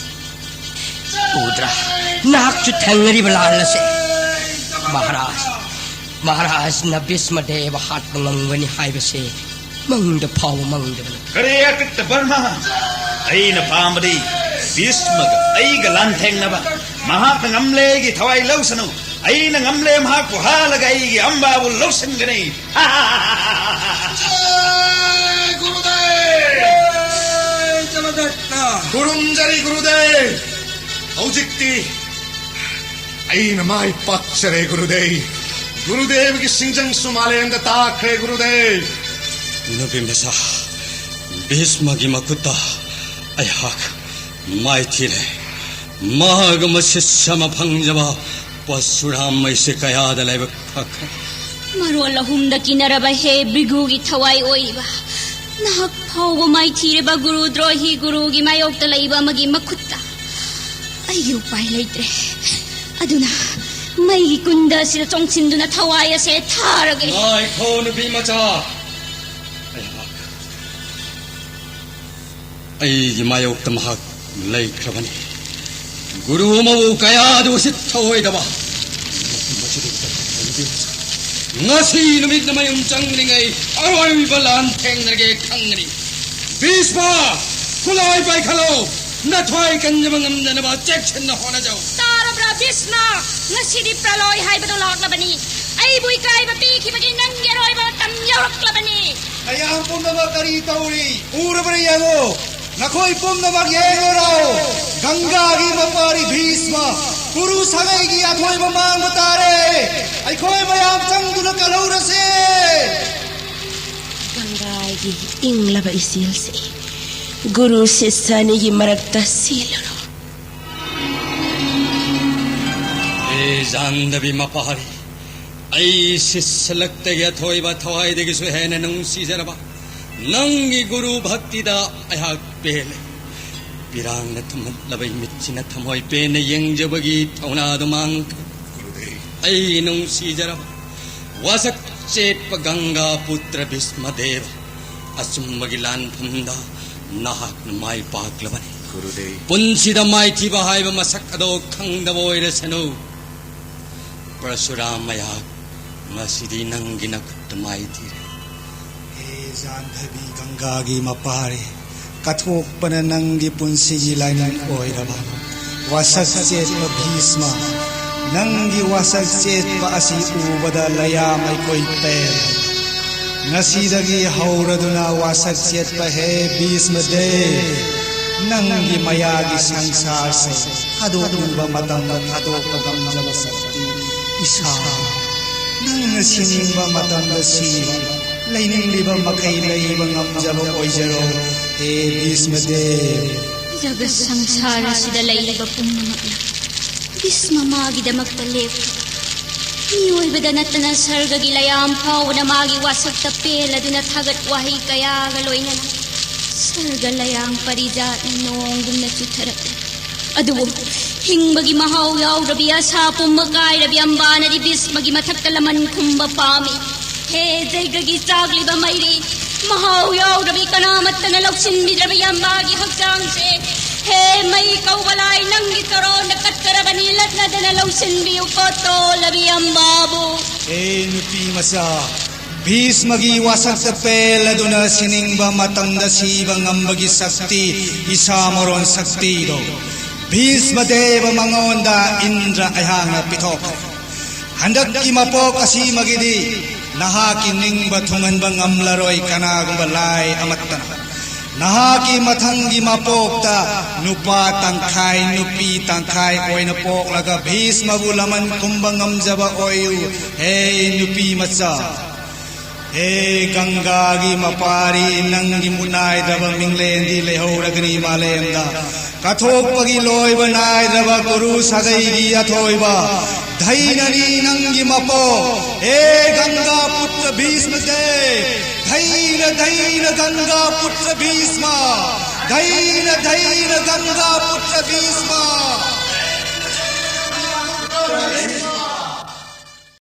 ꯎꯗ꯭ꯔꯥ? ꯅꯍꯥꯛꯁꯨ ꯊꯦꯡꯅꯔꯤꯕ ꯂꯥꯟ ꯑꯁꯦ꯫ ꯃꯍꯥꯔꯥꯖ, ꯃꯍꯥꯔꯥꯖꯅ ꯚꯤꯁꯃ ꯗꯦꯕ ꯍꯥꯠꯄ ꯉꯝꯒꯅꯤ ꯍꯥꯏꯕꯁꯦ ꯃꯪꯗ ꯐꯥꯎꯕ ꯃꯪꯗꯕꯅꯤ꯫ ꯀꯔꯤ ꯑꯀꯤꯠꯇ ꯕꯔꯃꯥ? ꯑꯩꯅ ꯄꯥꯝꯕꯗꯤ ꯚꯤꯁꯃꯒ ꯑꯩꯒ ꯂꯥꯟꯊꯦꯡꯅꯕ꯫ ꯃꯍꯥꯛꯅ ꯉꯝꯂꯦ, ꯑꯩꯒꯤ ꯊꯋꯥꯏ ꯂꯧꯁꯅꯨ꯫ ꯑꯩꯅ ꯉꯝꯂꯦ, ꯃꯍꯥꯛꯄꯨ ꯍꯥꯠꯂꯒ ꯑꯩꯒꯤ ꯑꯝꯕꯥꯕꯨ ꯂꯧꯁꯤꯟꯒꯅꯤ꯫ ꯖꯥꯏ ꯒꯨꯔꯨꯗꯦꯕ! ꯖꯥꯏ ꯖꯅꯗꯠꯇ! ꯈꯨꯔꯨꯝꯖꯔꯤ ꯒꯨꯔꯨꯗꯦꯕ꯫ ꯍꯧꯖꯤꯛꯇꯤ ꯑꯩꯅ ꯃꯥꯏ ꯄꯥꯛꯆꯔꯦ, ꯒꯨꯔꯨꯗꯦꯕ꯫ ꯒꯨꯔꯨꯗꯦꯕꯒꯤ ꯁꯤꯡꯖꯪꯁꯨ ꯃꯥꯂꯦꯝꯗ ꯇꯥꯈ꯭ꯔꯦ, ꯒꯨꯔꯨꯗꯦꯕ꯫ ꯅꯨꯄꯤ ꯃꯆꯥ ꯚꯤꯁꯃꯒꯤ ꯃꯈꯨꯠꯇ ꯑꯩꯍꯥꯛ ꯃꯥꯏꯊꯤꯔꯦ꯫ ꯃꯍꯥꯛ ꯑꯃ ꯁꯤꯁ ꯑꯃ ꯐꯪꯖꯕ ꯄꯔꯁꯨꯔꯥꯝ ꯑꯩꯁꯦ ꯀꯌꯥꯗ ꯂꯥꯏꯕꯛ ꯐꯈ꯭ꯔꯦ꯫ ꯃꯔꯣꯜ ꯑꯍꯨꯝꯗ ꯀꯤꯅꯔꯕ ꯍꯦ ꯚ꯭ꯔꯤꯒꯨꯒꯤ ꯊꯋꯥꯏ ꯑꯣꯏꯔꯤꯕ, ꯅꯍꯥꯛ ꯐꯥꯎꯕ ꯃꯥꯏꯊꯤꯔꯕ ꯒꯨꯔꯨ ꯗ꯭ꯔꯣꯍꯤ ꯒꯨꯔꯨꯒꯤ ꯃꯥꯌꯣꯛꯇ ꯂꯩꯕ ꯑꯃꯒꯤ ꯃꯈꯨꯠꯇ꯫ ꯑꯩꯒꯤ ꯎꯄꯥꯏ ꯂꯩꯇ꯭ꯔꯦ꯫ ꯑꯗꯨꯅ ꯃꯩꯒꯤ ꯀꯨꯟꯗ ꯑꯁꯤꯗ ꯆꯣꯡꯁꯤꯟꯗꯨꯅ ꯊꯋꯥꯏ ꯑꯁꯦ ꯊꯥꯔꯒꯦ꯫ ꯉꯥꯏꯈꯣ, ꯅꯨꯄꯤ ꯃꯆꯥ꯫ ꯑꯩꯍꯥꯛ, ꯑꯩꯒꯤ ꯃꯥꯌꯣꯛꯇ ꯃꯍꯥꯛ ꯂꯩꯈ꯭ꯔꯕꯅꯤ꯫ ꯒꯨꯔꯨ ꯑꯃꯕꯨ ꯀꯌꯥꯗ ꯎꯁꯤꯠ ꯊꯑꯣꯏꯗꯕ꯫ ꯃꯐꯝ ꯑꯁꯤꯗ ꯆꯠꯈ꯭ꯔꯕ ꯅꯨꯄꯤ ꯃꯆꯥ꯫ ꯉꯁꯤ ꯅꯨꯃꯤꯠꯅ ꯃꯌꯨꯝ ꯆꯪꯂꯤꯉꯩ ꯑꯔꯣꯏꯕ ꯂꯥꯟ ꯊꯦꯡꯅꯔꯒꯦ ꯈꯪꯒꯅꯤ꯫ ꯚꯤꯁꯃ, ꯈꯨꯠꯂꯥꯏ ꯄꯥꯏꯈꯠꯂꯣ꯫ ꯅꯊ꯭ꯋꯥꯏ ꯀꯟꯖꯕ ꯉꯝꯅꯅꯕ ꯆꯦꯛꯁꯤꯟꯅ ꯍꯣꯠꯅꯖꯧ꯫ ꯇꯥꯔꯕ꯭ꯔꯥ ꯚꯤꯁꯃ? ꯉꯁꯤꯗꯤ ꯄ꯭ꯔꯂꯣꯏ ꯍꯥꯏꯕꯗꯨ ꯂꯥꯛꯂꯕꯅꯤ꯫ ꯑꯩꯕꯨ ꯏꯀꯥꯏꯕ ꯄꯤꯈꯤꯕꯒꯤ ꯅꯪꯒꯤ ꯑꯔꯣꯏꯕ ꯃꯇꯝ ꯌꯧꯔꯛꯂꯕꯅꯤ꯫ ꯃꯌꯥꯝ ꯄꯨꯝꯅꯃꯛ ꯀꯔꯤ ꯇꯧꯔꯤ? ꯎꯔꯕ꯭ꯔꯥ ꯌꯦꯡꯉꯨ꯫ ꯅꯈꯣꯏ ꯄꯨꯝꯅꯃꯛ ꯌꯦꯡꯂꯨꯔꯣ꯫ ꯒꯪꯒꯥꯒꯤ ꯃꯄꯥꯔꯤ ꯚꯤꯁꯃ, ꯀꯨꯔꯨ ꯁꯥꯒꯩꯒꯤ ꯑꯊꯣꯏꯕ ꯃꯥꯡꯕ ꯇꯥꯔꯦ꯫ ꯑꯩꯈꯣꯏ ꯃꯌꯥꯝ ꯆꯪꯗꯨꯅ ꯀꯜꯍꯧꯔꯁꯦ꯫ ꯒꯪꯒꯥꯒꯤ ꯏꯪꯂꯕ ꯏꯆꯦꯜꯁꯦ, ꯒꯨꯔꯨ ꯁꯤꯁ꯭ꯌ ꯑꯅꯤꯒꯤ ꯃꯔꯛꯇ ꯆꯦꯜꯂꯨꯔꯣ꯫ ꯍꯦ ꯖꯥꯟꯗꯕꯤ ꯃꯄꯥꯔꯤ, ꯑꯩ ꯁꯤꯁ꯭ꯌꯂꯛꯇꯒꯤ ꯑꯊꯣꯏꯕ ꯊꯋꯥꯏꯗꯒꯤꯁꯨ ꯍꯦꯟꯅ ꯅꯨꯡꯁꯤꯖꯔꯕ ꯅꯪꯒꯤ ꯒꯨꯔꯨ ꯚꯛꯇꯤꯗ ꯑꯩꯍꯥꯛ ꯄꯦꯜꯂꯦ꯫ ꯄꯤꯔꯥꯡꯅ ꯊꯨꯝꯍꯠꯂꯕ ꯏꯃꯤꯠꯁꯤꯅ ꯊꯃꯣꯏ ꯄꯦꯟꯅ ꯌꯦꯡꯖꯕꯒꯤ ꯊꯧꯅꯥꯗꯨ ꯃꯥꯡꯈ꯭ꯔꯦ꯫ ꯑꯩ ꯅꯨꯡꯁꯤꯖꯔꯕ ꯋꯥꯁꯛ ꯆꯦꯠꯄ ꯒꯪꯒꯥ ꯄꯨꯇ꯭ꯔ ꯚꯤꯁꯃꯗꯦꯕ, ꯑꯆꯨꯝꯕꯒꯤ ꯂꯥꯟꯐꯝꯗ ꯅꯍꯥꯛꯅ ꯃꯥꯏ ꯄꯥꯛꯂꯕꯅꯤ꯫ ꯒꯨꯔꯨꯗꯦꯕ꯫ ꯄꯨꯟꯁꯤꯗ ꯃꯥꯏꯊꯤꯕ ꯍꯥꯏꯕ ꯃꯁꯛ ꯑꯗꯣ ꯈꯪꯗꯕ ꯑꯣꯏꯔꯁꯅꯨ꯫ ꯄꯔꯁꯨꯔꯥꯝ ꯑꯩꯍꯥꯛ ꯉꯁꯤꯗꯤ ꯅꯪꯒꯤ ꯅꯈꯨꯠꯇ ꯃꯥꯏꯊꯤꯔꯦ꯫ ꯍꯦ ꯖꯥꯟꯙꯕꯤ ꯒꯪꯒꯥꯒꯤ ꯃꯄꯥꯔꯤ, ꯀꯠꯊꯣꯛꯄꯅ ꯅꯪꯒꯤ ꯄꯨꯟꯁꯤꯒꯤ ꯂꯥꯏꯅꯤꯡ ꯑꯣꯏꯔꯕ ꯋꯥꯁꯛ ꯆꯦꯠꯄ ꯚꯤꯁꯃ, ꯅꯪꯒꯤ ꯋꯥꯁꯛ ꯆꯦꯠꯄ ꯑꯁꯤ ꯎꯕꯗ ꯂꯌꯥꯝ ꯑꯩꯈꯣꯏ ꯄꯦꯜꯂꯦ꯫ ꯉꯁꯤꯗꯒꯤ ꯍꯧꯔꯗꯨꯅ ꯋꯥꯁꯛ ꯆꯦꯠꯄ ꯍꯦ ꯚꯤꯁꯃ ꯗꯦꯕ, ꯅꯪꯒꯤ ꯃꯌꯥꯒꯤ ꯁꯪꯁꯥꯔꯁꯦ ꯊꯥꯗꯣꯛꯅꯤꯡꯕ ꯃꯇꯝꯗ ꯊꯥꯗꯣꯛꯄ ꯉꯝꯖꯕ ꯁꯛꯇꯤ ꯏꯁꯥ꯫ ꯅꯪꯅ ꯁꯤꯅꯤꯡꯕ ꯃꯇꯝꯗ ꯁꯤꯕ, ꯂꯩꯅꯤꯡꯂꯤꯕ ꯃꯈꯩ ꯂꯩꯕ ꯉꯝꯖꯕ ꯑꯣꯏꯖꯔꯣ, ꯍꯦ ꯚꯤꯁꯃꯗꯦꯕ꯫ ꯖꯒꯠ ꯁꯪꯁꯥꯔ ꯑꯁꯤꯗ ꯂꯩꯔꯤꯕ ꯄꯨꯝꯅꯃꯛꯅ ꯚꯤꯁꯃ ꯃꯥꯒꯤꯗꯃꯛꯇ ꯂꯦꯞꯈꯤ꯫ ꯃꯤꯑꯣꯏꯕꯗ ꯅꯠꯇꯅ ꯁꯔꯒꯒꯤ ꯂꯌꯥꯝ ꯐꯥꯎꯕꯅ ꯃꯥꯒꯤ ꯋꯥꯁꯛꯇ ꯄꯦꯜꯂꯗꯨꯅ ꯊꯥꯒꯠ ꯋꯥꯍꯩ ꯀꯌꯥꯒ ꯂꯣꯏꯅꯅ ꯁꯔꯒ ꯂꯌꯥꯝ ꯄꯔꯤꯖꯥꯠꯅ ꯅꯣꯡꯒꯨꯝꯅ ꯆꯨꯊꯔꯛꯂꯤ꯫ ꯑꯗꯨꯕꯨ ꯍꯤꯡꯕꯒꯤ ꯃꯍꯥꯎ ꯌꯥꯎꯗ꯭ꯔꯕꯤ ꯑꯁꯥ ꯄꯨꯝꯕ ꯀꯥꯏꯔꯕꯤ ꯑꯝꯕꯥꯅꯗꯤ ꯚꯤꯁꯃꯒꯤ ꯃꯊꯛꯇ ꯂꯃꯟ ꯈꯨꯝꯕ ꯄꯥꯝꯃꯤ꯫ ꯍꯦ ꯖꯩꯒꯒꯤ ꯆꯥꯛꯂꯤꯕ ꯃꯩꯔꯤ, ꯃꯍꯥꯎ ꯌꯥꯎꯗ꯭ꯔꯕꯤ ꯀꯅꯥꯃꯠꯇꯅ ꯂꯧꯁꯤꯟꯕꯤꯗ꯭ꯔꯕ ꯌꯥꯝꯕꯥꯒꯤ ꯍꯛꯆꯥꯡꯁꯦ, ꯍꯦ ꯃꯩ ꯀꯧꯕ ꯂꯥꯏ, ꯅꯪꯒꯤ ꯆꯔꯣꯟꯗ ꯀꯠꯆꯔꯕꯅꯤ, ꯂꯠꯅꯗꯅ ꯂꯧꯁꯤꯟꯕꯤꯌꯨ ꯀꯣ ꯇꯣꯜꯂꯕꯤ ꯑꯝꯕꯥꯕꯨ꯫ ꯍꯦ ꯅꯨꯄꯤ ꯃꯆꯥ, ꯚꯤꯁꯃꯒꯤ ꯋꯥꯁꯛꯇ ꯄꯦꯜꯂꯗꯨꯅ ꯁꯤꯅꯤꯡꯕ ꯃꯇꯝꯗ ꯁꯤꯕ ꯉꯝꯕꯒꯤ ꯁꯛꯇꯤ ꯏꯁꯥ ꯃꯔꯣꯟ ꯁꯛꯇꯤꯗꯣ ꯚꯤꯁꯃ ꯗꯦꯕ ꯃꯉꯣꯟꯗ ꯏꯟꯗ꯭ꯔ ꯑꯩꯍꯥꯛꯅ ꯄꯤꯊꯣꯛꯈ꯭ꯔꯦ꯫ ꯍꯟꯗꯛꯀꯤ ꯃꯄꯣꯛ ꯑꯁꯤꯃꯒꯤꯗꯤ ꯅꯍꯥꯛꯀꯤ ꯅꯤꯡꯕ ꯊꯨꯡꯍꯟꯕ ꯉꯝꯂꯔꯣꯏ ꯀꯅꯥꯒꯨꯝꯕ ꯂꯥꯏ ꯑꯃꯠꯇꯅ꯫ ꯅꯍꯥꯛꯀꯤ ꯃꯊꯪꯒꯤ ꯃꯄꯣꯛꯇ ꯅꯨꯄꯥ ꯇꯪꯈꯥꯏ, ꯅꯨꯄꯤ ꯇꯪꯈꯥꯏ ꯑꯣꯏꯅ ꯄꯣꯛꯂꯒ ꯚꯤꯁꯃꯕꯨ ꯂꯃꯟ ꯈꯨꯝꯕ ꯉꯝꯖꯕ ꯑꯣꯏꯌꯨ, ꯍꯦ ꯅꯨꯄꯤ ꯃꯆꯥ꯫ ꯍꯦ ꯒꯪꯒꯥꯒꯤ ꯃꯄꯥꯔꯤ, ꯅꯪꯒꯤ ꯃꯨꯠꯅꯥꯏꯗ꯭ꯔꯕ ꯃꯤꯡꯂꯦꯟꯗꯤ ꯂꯩꯍꯧꯔꯒꯅꯤ ꯃꯥꯂꯦꯝꯗ꯫ ꯀꯠꯊꯣꯛꯄꯒꯤ ꯂꯣꯏꯕ ꯅꯥꯏꯗ꯭ꯔꯕ ꯀꯨꯔꯨ ꯁꯥꯒꯩꯒꯤ ꯑꯊꯣꯏꯕ ꯙꯩꯅꯅꯤ ꯅꯪꯒꯤ ꯃꯄꯣꯛ꯫ ꯍꯦ ꯒꯪꯒꯥ ꯄꯨꯠꯇ ꯚꯤꯁꯃ ꯗꯦꯕ, ꯙꯩꯅ ꯙꯩꯅ ꯒꯪꯒꯥ ꯄꯨꯠꯇ ꯚꯤꯁꯃ, ꯙꯩꯅ ꯙꯩꯅ